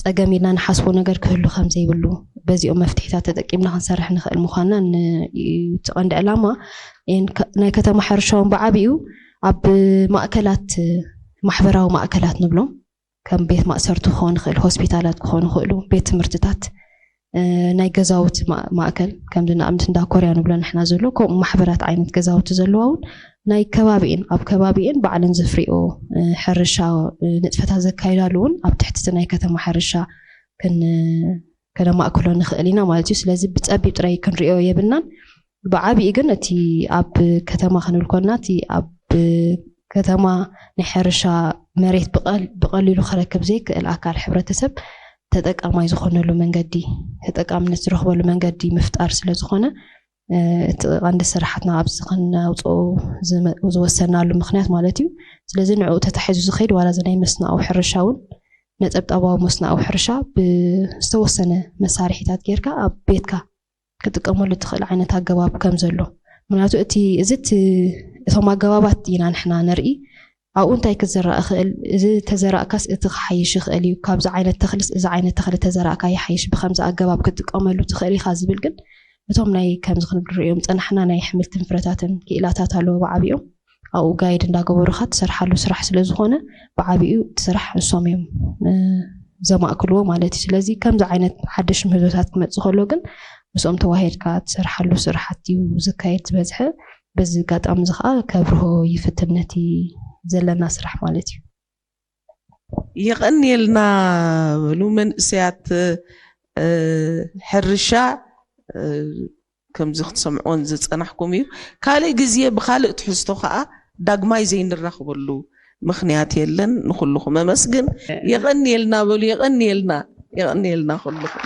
ፀገም ኢልና ንሓስቦ ነገር ክህሉ ከም ዘይብሉ በዚኦም መፍትሒታት ተጠቂምና ክንሰርሕ ንኽእል ምዃንና እቲ ቀንዲ ዕላማ። ናይ ከተማ ሕርሻውን ብዓብኡ ኣብ ማእከላት ማሕበራዊ ማእከላት ንብሎም ከም ቤት ማእሰርቲ ክኾኑ ይኽእል፣ ሆስፒታላት ክኾኑ ይኽእሉ፣ ቤት ትምህርትታት፣ ናይ ገዛውቲ ማእከል ከምዚ ንኣብነት እንዳ ኮርያ ንብሎ ንሕና ዘሎ ከምኡ ማሕበራት ዓይነት ገዛውቲ ዘለዋ እውን ናይ ከባቢእን ኣብ ከባቢእን ባዕለን ዘፍሪኦ ሕርሻ ንጥፈታት ዘካይዳሉ እውን ኣብ ትሕቲ ናይ ከተማ ሕርሻ ከነማእክሎ ንኽእል ኢና ማለት እዩ። ስለዚ ብፀቢብ ጥራይ ክንሪኦ የብልናን። ብዓብኡ ግን እቲ ኣብ ከተማ ክንብል ኮና እቲ ኣብ ከተማ ናይ ሕርሻ መሬት ብቐሊሉ ክረክብ ዘይክእል ኣካል ሕብረተሰብ ተጠቃማይ ዝኾነሉ መንገዲ፣ ተጠቃምነት ዝረኽበሉ መንገዲ ምፍጣር ስለ ዝኾነ እቲ ቀንዲ ስራሓትና ኣብዚ ከነውፅኦ ዝወሰናሉ ምክንያት ማለት እዩ። ስለዚ ንዕኡ ተታሒዙ ዝኸይድ ዋላ እዚ ናይ መስናዊ ሕርሻ እውን ነጠብጣባዊ መስናዊ ሕርሻ ብዝተወሰነ መሳርሒታት ጌርካ ኣብ ቤትካ ክጥቀመሉ ትኽእል ዓይነት ኣገባብ ከም ዘሎ። ምክንያቱ እቲ እዚ እቲ እቶም ኣገባባት ኢና ንሕና ንርኢ። ኣብኡ እንታይ ክዝራእ ይኽእል፣ እዚ ተዘራእካስ እቲ ክሓይሽ ይኽእል እዩ፣ ካብዚ ዓይነት ተኽልስ እዚ ዓይነት ተኽሊ ተዘራእካ ይሓይሽ፣ ብከምዚ ኣገባብ ክትጥቀመሉ ትኽእል ኢኻ ዝብል ግን እቶም ናይ ከምዚ ክንሪኦም ፀናሕና ናይ ኣሕምልትን ፍረታትን ክኢላታት ኣለዎ ብዓቢኦም ኣብኡ ጋይድ እንዳገበሩኻ ትሰርሓሉ ስራሕ ስለ ዝኾነ ብዓቢኡ እቲ ስራሕ ንሶም እዮም ዘማእክልዎ ማለት እዩ። ስለዚ ከምዚ ዓይነት ሓደሽ ምህዞታት ክመፅእ ከሎ ግን ምስኦም ተዋሂድካ ትሰርሓሉ ስራሓት እዩ ዝካየድ ዝበዝሐ። በዚ ኣጋጣሚ እዚ ከዓ ከብርሆ ይፍትን ነቲ ዘለና ስራሕ ማለት እዩ። የቐንየልና በሉ መንእሰያት ሕርሻ ከምዚ ክትሰምዕዎን ዝጸናሕኩም እዩ። ካልእ ግዜ ብኻልእ ትሕዝቶ ከኣ ዳግማይ ዘይንራኸበሉ ምኽንያት የለን። ንኹልኹም ኣመስግን። የቐንየልና በሉ፣ የቐንየልና፣ የቐንየልና ኩልኹም።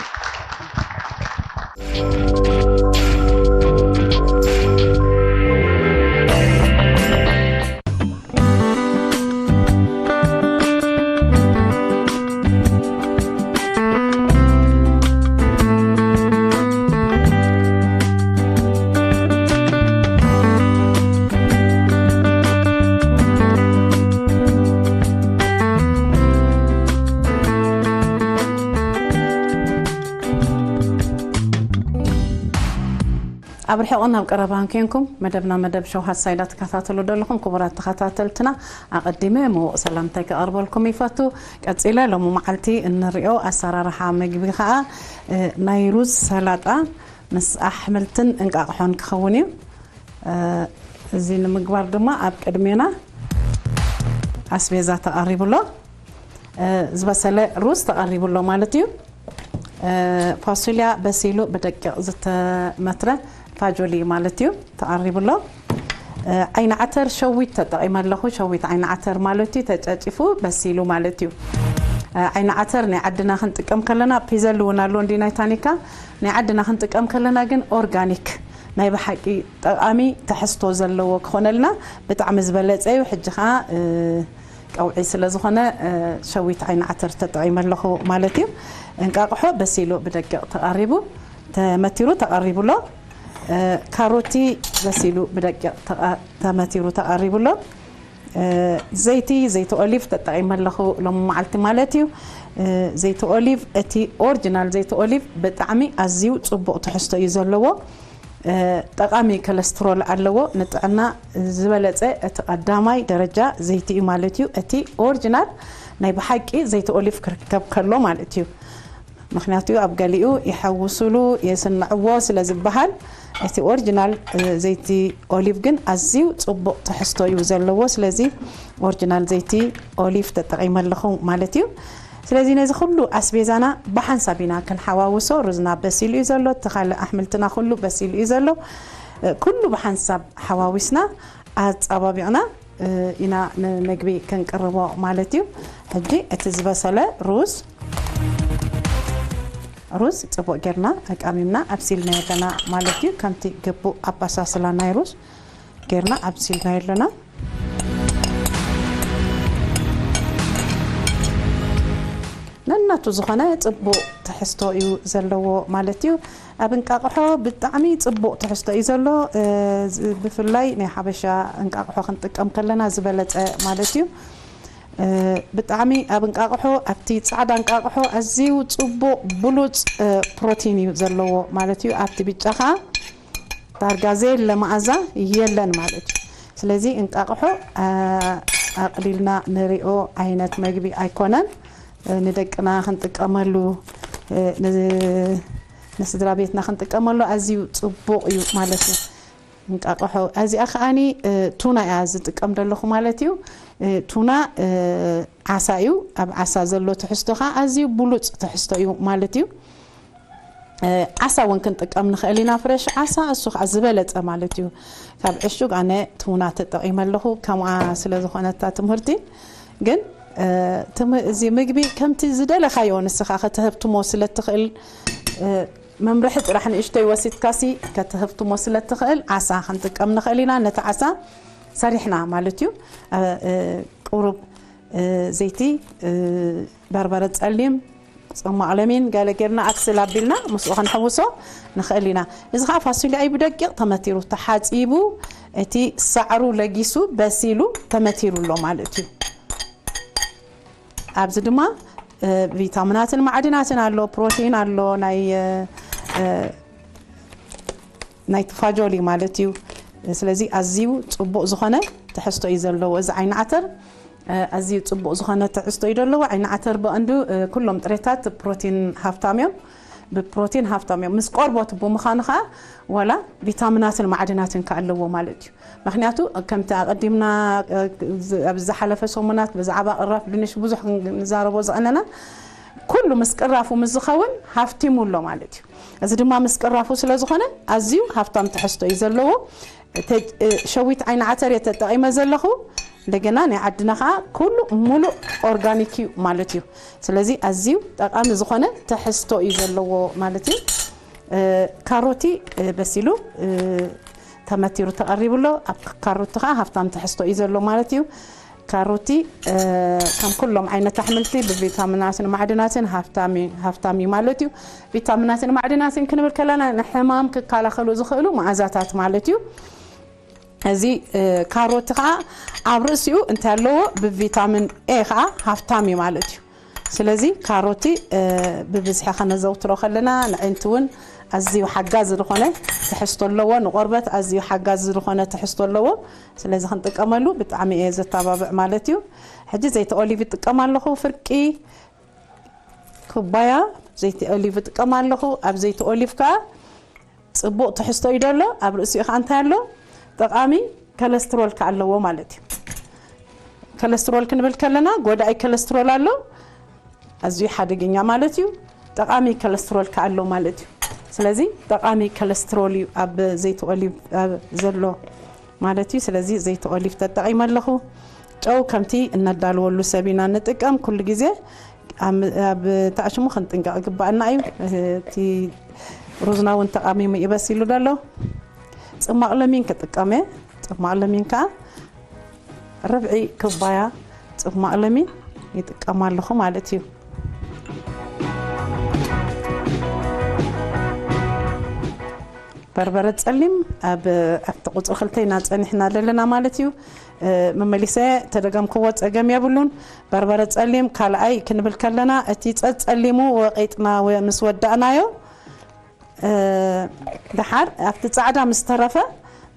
ኣብ ርሑቕን ኣብ ቀረባን ኬንኩም መደብና መደብ ሸው ሃሳይዳ ትከታተሉ ዘለኹም ክቡራት ተኸታተልትና፣ ኣቐዲመ ምዉቕ ሰላምታይ ከቐርበልኩም ይፈቱ። ቀጺለ ሎሚ መዓልቲ እንሪኦ ኣሰራርሓ ምግቢ ኸኣ፣ እ፣ ናይ ሩዝ ሰላጣ ምስ ኣሕምልትን እንቃቕሖን ክኸውን እዩ። እ፣ እዚ ንምግባር ድማ ኣብ ቅድሜና ኣስቤዛ ተቐሪቡ ኣሎ። እ፣ ዝበሰለ ሩዝ ተቐሪቡ ኣሎ ማለት እዩ። እ፣ ፋሱልያ በሲሉ ብደቂቕ ዝተመትረ ፋጆሊ ማለት እዩ ተቐሪቡ ኣሎ። እ፣ ዓይኒ ዓተር ሸዊት ተጠቒመ ኣለኹ። ሸዊት ዓይኒ ዓተር ማለት እዩ ተጨጪፉ በሲሉ ማለት እዩ። እ፣ ዓይኒ ዓተር ናይ ዓድና ክንጥቀም ከለና ፒዘል እውን ኣሎ እንዲ ናይ ታኒካ። ናይ ዓድና ክንጥቀም ከለና ግን ኦርጋኒክ ናይ ብሓቂ ጠቓሚ ትሕዝቶ ዘለዎ ክኾነልና ብጣዕሚ ዝበለጸ እዩ። ሕጂ ኸኣ፣ እ፣ ቀውዒ ስለ ዝኾነ፣ እ፣ ሸዊት ዓይኒ ዓተር ተጠቒመ ኣለኹ ማለት እዩ። እንቃቕሖ በሲሉ ብደቂቕ ተቐሪቡ፣ ተመቲሩ ተቐሪቡ ኣሎ። እ፣ ካሮቲ በሲሉ ብደቂቕ ተቐ-፣ ተመቲሩ ተቐሪቡ ኣሎ። እ፣ ዘይቲ፣ ዘይቲ ኦሊቭ ተጠቒመ ኣለኹ ሎሚ መዓልቲ ማለት እዩ። እ፣ ዘይቲ ኦሊቭ፣ እቲ ኦሪጂናል ዘይቲ ኦሊቭ ብጣዕሚ ኣዝዩ ጽቡቕ ትሕዝቶ እዩ ዘለዎ። እ፣ ጠቓሚ ኮለስትሮል ኣለዎ። ንጥዕና ዝበለጸ እቲ ቀዳማይ ደረጃ ዘይቲ እዩ ማለት እዩ። እቲ ኦሪጂናል ናይ ብሓቂ ዘይቲ ኦሊቭ ክርከብ ከሎ ማለት እዩ። ምኽንያቱ ኣብ ገሊኡ ይሐውሱሉ፣ የስንዕዎ ስለ ዝበሃል፣ እቲ ኦሪጂናል፣ እ፣ ዘይቲ ኦሊቭ ግን ኣዝዩ ጽቡቕ ትሕዝቶ እዩ ዘለዎ። ስለዚ ኦሪጂናል ዘይቲ ኦሊቭ ተጠቒመ ኣለኹ ማለት እዩ። ስለዚ ነዚ ኩሉ ኣስቤዛና ብሓንሳብ ኢና ክንሓዋውሶ። ሩዝና በሲሉ እዩ ዘሎ፣ እቲ ካልእ ኣሕምልትና ኩሉ በሲሉ እዩ ዘሎ። እ፣ ኩሉ ብሓንሳብ ሓዋዊስና ኣጻባቢቕና፣ እ፣ ኢና ንምግቢ ክንቅርቦ ማለት እዩ። ሕጂ እቲ ዝበሰለ ሩዝ፣ ሩዝ ጽቡቕ ጌርና ኣቃሚምና ኣብሲልናዮ ኣለና ማለት እዩ። ከምቲ ግቡእ ኣባሳስላ ናይ ሩዝ ጌርና ኣብሲልናዮ ኣለና። ነናቱ ዝኾነ ጽቡቕ ትሕዝቶ እዩ ዘለዎ ማለት እዩ። ኣብ እንቃቕሖ ብጣዕሚ ጽቡቕ ትሕዝቶ እዩ ዘሎ። እ፣ ዝ-፣ ብፍላይ ናይ ሓበሻ እንቃቕሖ ክንጥቀም ከለና ዝበለጸ ማለት እዩ። እ፣ ብጣዕሚ ኣብ እንቃቕሖ፣ ኣብቲ ጻዕዳ እንቃቕሖ ኣዝዩ ጽቡቕ ብሉጽ፣ እ፣ ፕሮቲን እዩ ዘለዎ ማለት እዩ። ኣብቲ ብጫ ኸኣ ዳርጋ ዘየለ መኣዛ የለን ማለት እዩ። ስለዚ እንቃቕሖ፣ እ፣ ኣቕሊልና ንሪኦ ዓይነት መግቢ ኣይኮነን። እ፣ ንደቅና ክንጥቀመሉ፣ እ፣ ን-፣ ንስድራ ቤትና ክንጥቀመሉ ኣዝዩ ጽቡቕ እዩ ማለት እዩ። እንቃቕሖ፣ እዚኣ ከኣኒ፣ እ፣ ቱና እያ ዝጥቀም ዘለኹ ማለት እዩ። እ፣ ቱና፣ እ፣ ዓሳ እዩ። ኣብ ዓሳ ዘሎ ትሕዝቶ ኸኣ ኣዝዩ ብሉጽ ትሕዝቶ እዩ ማለት እዩ። እ፣ ዓሳ እውን ክንጥቀም ንኽእል ኢና፣ ፍሬሽ ዓሳ፣ እሱ ኸዓ ዝበለጸ ማለት እዩ። ካብ ዕሹግ ኣነ ቱና ተጠቒመ ኣለኹ፣ ከምኣ ስለ ዝኾነ እታ ትምህርቲ። ግን፣ እ፣ ትም-፣ እዚ ምግቢ ከምቲ ዝደለኻዮ ንስኻ ከተህብትሞ ስለ እትኽእል፣ እ፣ መምርሒ ጥራሕ ንእሽተይ ወሲድካሲ ከተህብትሞ ስለ እትኽእል፣ ዓሳ ክንጥቀም ንኽእል ኢና። ነቲ ዓሳ ሰሪሕና ማለት እዩ። እ፣ እ፣ ቁሩብ፣ እ፣ ዘይቲ፣ እ፣ በርበረ ጸሊም፣ ጽማቕ ለሚን ገለ ጌርና ኣብስል ኣቢልና ምስኡ ክንሕውሶ ንኽእል ኢና። እዚ ኸዓ ፋሱልያ እዩ ብደቂቕ ተመቲሩ፣ ተሓጺቡ፣ እቲ ሳዕሩ ለጊሱ በሲሉ ተመቲሩ ኣሎ ማለት እዩ። ኣብዚ ድማ፣ እ፣ ቪታሚናትን ማዕድናትን ኣሎ፣ ፕሮቲን ኣሎ፣ ናይ፣ እ፣ እ፣ ናይ ትፋጆሊ ማለት እዩ። ስለዚ ኣዝዩ ጽቡቕ ዝኾነ ትሕዝቶ እዩ ዘለዎ። እዚ ዓይኒ ዓተር፣ እ፣ ኣዝዩ ጽቡቕ ዝኾነ ትሕዝቶ እዩ ዘለዎ። ዓይኒ ዓተር ብቐንዱ፣ እ፣ ኩሎም ጥሬታት ፕሮቲን ሃፍታም እዮም። ብፕሮቲን ሃፍታም እዮም። ምስ ቆርበቱ ብምዃኑ ኸኣ ዋላ ቪታሚናትን ማዕድናትን ከኣ ኣለዎ ማለት እዩ። ምኽንያቱ ከምቲ ኣቐዲምና፣ እ፣ ዝ-፣ ኣብ ዝሓለፈ ሰሙናት ብዛዕባ ቅራፍ ድንሽ ብዙሕ ክንዛረቦ ዝቐነና፣ ኩሉ ምስ ቅራፉ ምስ ዝኸውን ሃፍቲሙ ኣሎ ማለት እዩ። እዚ ድማ ምስ ቅራፉ ስለ ዝኾነ ኣዝዩ ሃፍታም ትሕዝቶ እዩ ዘለዎ። ሸዊት ዓይኒ ዓተር እየ ተጠቒመ ዘለኹ። እንደገና ናይ ዓድና ከዓ ኩሉ ሙሉእ ኦርጋኒክ እዩ ማለት እዩ። ስለዚ ኣዝዩ ጠቓሚ ዝኾነ ትሕዝቶ እዩ ዘለዎ ማለት እዩ። ካሮቲ በሲሉ ተመቲሩ ተቐሪቡ ኣሎ። ኣብ ካሮቲ ከዓ ሃፍታም ትሕዝቶ እዩ ዘሎ ማለት እዩ። ካሮቲ ከም ኩሎም ዓይነት ኣሕምልቲ ብቪታሚናትን ማዕድናትን ሃፍታም እዩ ማለት እዩ። ቪታሚናትን ማዕድናትን ክንብል ከለና ንሕማም ክከላኸሉ ዝኽእሉ መኣዛታት ማለት እዩ። እዚ ካሮቲ ከዓ ኣብ ርእሲኡ እንታይ ኣለዎ? ብቪታሚን ኤ ከዓ ሃፍታም እዩ ማለት እዩ። ስለዚ ካሮቲ ብብዝሒ ከነዘውትሮ ከለና ንዕንቲ እውን ኣዝዩ ሓጋዚ ዝኾነ ትሕዝቶ ኣለዎ። ንቆርበት ኣዝዩ ሓጋዚ ዝኾነ ትሕዝቶ ኣለዎ። ስለዚ ክንጥቀመሉ ብጣዕሚ እየ ዘተባብዕ ማለት እዩ። ሕጂ ዘይቲ ኦሊቭ ይጥቀም ኣለኹ። ፍርቂ ኩባያ ዘይቲ ኦሊቭ ይጥቀም ኣለኹ። ኣብ ዘይቲ ኦሊቭ ከዓ ፅቡቕ ትሕዝቶ እዩ ደሎ። ኣብ ርእሲኡ ከዓ እንታይ ኣሎ? ጠቓሚ ከለስትሮል ከዓ ኣለዎ ማለት እዩ። ከለስትሮል ክንብል ከለና ጎዳኢ ከለስትሮል ኣሎ፣ ኣዝዩ ሓደገኛ ማለት እዩ። ጠቓሚ ከለስትሮል ከዓ ኣሎ ማለት እዩ። ስለዚ ጠቓሚ ከለስትሮል እዩ ኣብ ዘይቲ ኦሊቭ ዘሎ ማለት እዩ። ስለዚ ዘይቲ ኦሊቭ ተጠቒመ ኣለኹ። ጨው ከምቲ እነዳልወሉ ሰብ ኢና ንጥቀም። ኩሉ ግዜ ኣብ ተኣሽሙ ክንጥንቀቕ ግባኣና እዩ። እቲ ሩዝና እውን ተቓሚሙ ይበሲሉ ደሎ። ጽማቕ ለሚን ክጥቀም እየ። ጽማቕ ለሚን ከዓ ርብዒ ኩባያ ጽማቕ ለሚን ይጥቀም ኣለኹ ማለት እዩ። በርበረ ጸሊም ኣብ ኣብቲ ቁጽሪ ክልተ ኢና ጸኒሕና ዘለና ማለት እዩ። መመሊሰ ተደገምክዎ ጸገም የብሉን። በርበረ ጸሊም ካልኣይ ክንብል ከለና እቲ ጸጸሊሙ ወቂጥና ምስ ወዳእናዮ፣ ደሓር ኣብቲ ጻዕዳ ምስ ተረፈ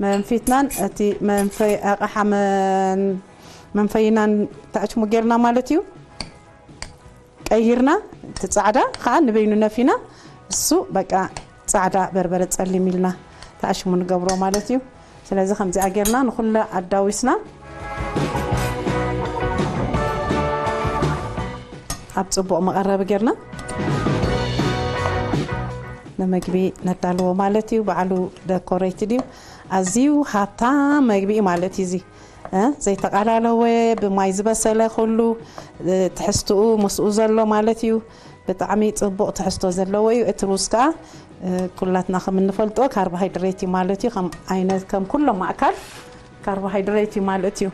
መንፊትናን እቲ መንፈይ ኣቕሓ መንፈይናን ተዕሽሙ ጌርና ማለት እዩ። ቀይርና እቲ ጻዕዳ ከዓ ንበይኑ ነፊና እሱ በቃ ጻዕዳ በርበረ ጸሊም ኢልና ተኣሽሙ ንገብሮ ማለት እዩ። ስለዚ ከምዚኣ ጌርና ንኹለ ኣዳዊስና ኣብ ጽቡቕ መቐረቢ ጌርና ንመግቢ ነዳልዎ ማለት እዩ። በዓሉ ደኮሬት ድዩ? ኣዝዩ ሃብታም መግቢ እዩ ማለት እዩ። እዚ ዘይተቓላለወ ብማይ ዝበሰለ ኩሉ ትሕዝትኡ ምስኡ ዘሎ ማለት እዩ። ብጣዕሚ ጽቡቕ ትሕዝቶ ዘለዎ እዩ። እቲ ሩዝ ከኣ ኩላትና ከም እንፈልጦ ካርቦሃይድሬት እዩ ማለት እዩ። ከም ዓይነት ከም ኩሎም ማእካል ካርቦሃይድሬት እዩ ማለት እዩ።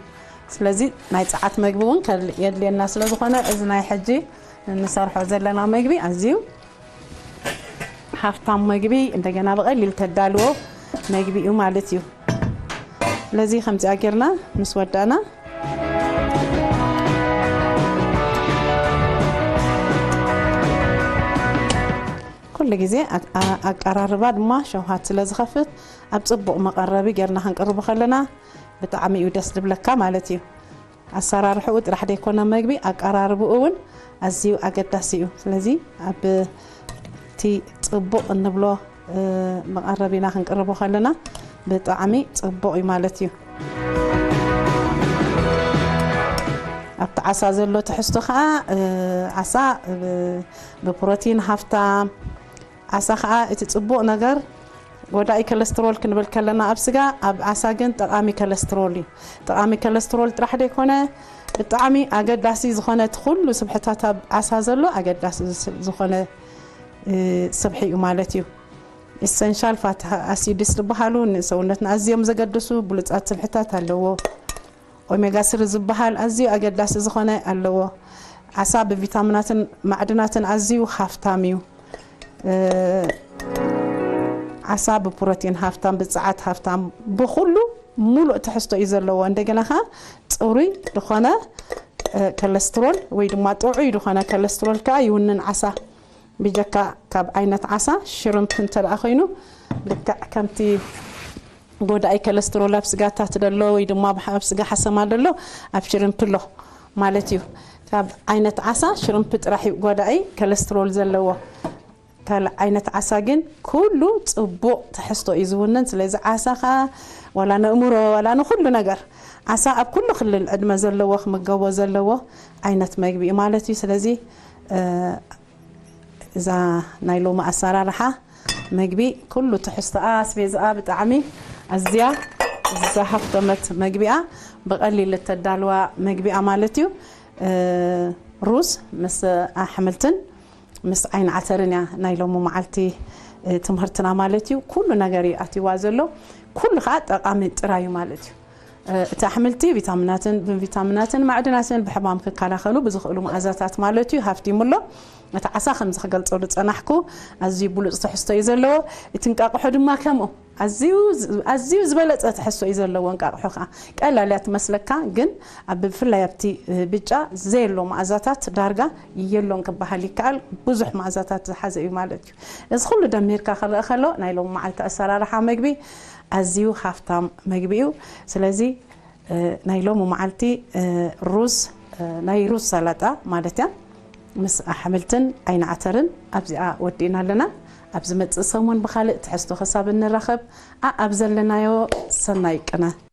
ስለዚ ናይ ጸዓት መግቢ እውን የድልየና ስለ ዝኾነ እዚ ናይ ሕጂ እንሰርሖ ዘለና መግቢ ኣዝዩ ሃፍታም መግቢ እንደገና ብቐሊል ተዳልዎ መግቢ እዩ ማለት እዩ። ስለዚ ከምዚኣ ጌርና ምስ ወዳእና ኩሉ ግዜ ኣቀራርባ ድማ ሸውሃት ስለ ዝኸፍት ኣብ ጽቡቕ መቐረቢ ጌርና ክንቅርቦ ከለና ብጣዕሚ እዩ ደስ ዝብለካ ማለት እዩ። ኣሰራርሕኡ ጥራሕ ዘይኮነ መግቢ ኣቀራርብኡ እውን ኣዝዩ ኣገዳሲ እዩ። ስለዚ ኣብ እቲ ጽቡቕ እንብሎ መቐረቢና ክንቅርቦ ከለና ብጣዕሚ ጽቡቕ እዩ ማለት እዩ። ኣብቲ ዓሳ ዘሎ ትሕዝቶ ከዓ ዓሳ ብፕሮቲን ሃፍታም ዓሳ ከዓ እቲ ጽቡቕ ነገር ጎዳኢ ከለስትሮል ክንብል ከለና ኣብ ስጋ ኣብ ዓሳ ግን ጠቓሚ ከለስትሮል እዩ። ጠቓሚ ከለስትሮል ጥራሕ ዘይኮነ ብጣዕሚ ኣገዳሲ ዝኾነ እቲ ኩሉ ስብሕታት ኣብ ዓሳ ዘሎ ኣገዳሲ ዝኾነ ስብሒ እዩ ማለት እዩ። ኢሰንሻል ፋቲ ኣሲድስ ዝበሃሉ ንሰውነትና ኣዝዮም ዘገድሱ ብሉፃት ስብሕታት ኣለዎ። ኦሜጋ ስሪ ዝበሃል ኣዝዩ ኣገዳሲ ዝኾነ ኣለዎ። ዓሳ ብቪታሚናትን ማዕድናትን ኣዝዩ ሃፍታም እዩ። ዓሳ ብፕሮቲን ሃፍታም፣ ብፀዓት ሃፍታም፣ ብኩሉ ሙሉእ ትሕዝቶ እዩ ዘለዎ። እንደገና ከዓ ፅሩይ ዝኾነ ከለስትሮል ወይ ድማ ጥዑይ ዝኾነ ከለስትሮል ከዓ ይውንን ዓሳ። ብጀካ ካብ ዓይነት ዓሳ ሽርምፕ እንተ ደኣ ኮይኑ ልክዕ ከምቲ ጎዳኢ ከለስትሮል ኣብ ስጋታት ደሎ ወይ ድማ ኣብ ስጋ ሓሰማ ደሎ ኣብ ሽርምፕ ኣሎ ማለት እዩ። ካብ ዓይነት ዓሳ ሽርምፕ ጥራሕ እዩ ጎዳኢ ከለስትሮል ዘለዎ። ካልእ ዓይነት ዓሳ ግን ኩሉ ጽቡቕ ትሕዝቶ እዩ ዝውንን። ስለዚ ዓሳ ኸኣ ዋላ ነእምሮ ዋላ ንኹሉ ነገር ዓሳ ኣብ ኩሉ ክልል ዕድመ ዘለዎ ክምገቦ ዘለዎ ዓይነት መግቢ እዩ ማለት እዩ። ስለዚ እዛ ናይ ሎሚ ኣሰራርሓ መግቢ ኩሉ ትሕዝቶኣ ኣስቤዝኣ ብጣዕሚ ኣዝያ ዝሃፍተመት መግቢኣ ብቐሊል እተዳልዋ መግቢኣ ማለት እዩ። ሩዝ ምስ ኣሕምልትን ምስ ዓይኒ ዓተርን እያ ናይ ሎሚ መዓልቲ ትምህርትና ማለት እዩ። ኩሉ ነገር እዩ ኣትይዋ ዘሎ። ኩሉ ከዓ ጠቃሚ ጥራይ እዩ ማለት እዩ። እቲ ኣሕምልቲ ቪታሚናትን ብቪታሚናትን ማዕድናትን ብሕማም ክከላኸሉ ብዝኽእሉ መኣዛታት ማለት እዩ ሃፍቲሙ ኣሎ። እቲ ዓሳ ከምዚ ክገልፀሉ ፀናሕኩ ኣዝዩ ብሉፅ ትሕዝቶ እዩ ዘለዎ። እቲ እንቃቕሖ ድማ ከምኡ ኣዝዩ ዝበለፀ ትሕዝቶ እዩ ዘለዎ። እንቃቕሖ ከዓ ቀላል እያ ትመስለካ፣ ግን ኣብ ብፍላይ ኣብቲ ብጫ ዘየሎ መኣዛታት ዳርጋ የሎን ክበሃል ይከኣል። ብዙሕ መኣዛታት ዝሓዘ እዩ ማለት እዩ። እዚ ኩሉ ደሚርካ ክረአ ከሎ ናይ ሎሚ መዓልቲ ኣሰራርሓ መግቢ ኣዝዩ ሃፍታም መግቢ እዩ። ስለዚ ናይ ሎሚ መዓልቲ ሩዝ ናይ ሩዝ ሰላጣ ማለት እያ ምስ ኣሕምልትን ዓይንዓተርን ኣብዚኣ ወዲእና ኣለና። ኣብ ዝመፅእ ሰሙን ብካልእ ትሕዝቶ ክሳብ እንራኸብ ኣኣብ ዘለናዮ ሰናይ ቅነ።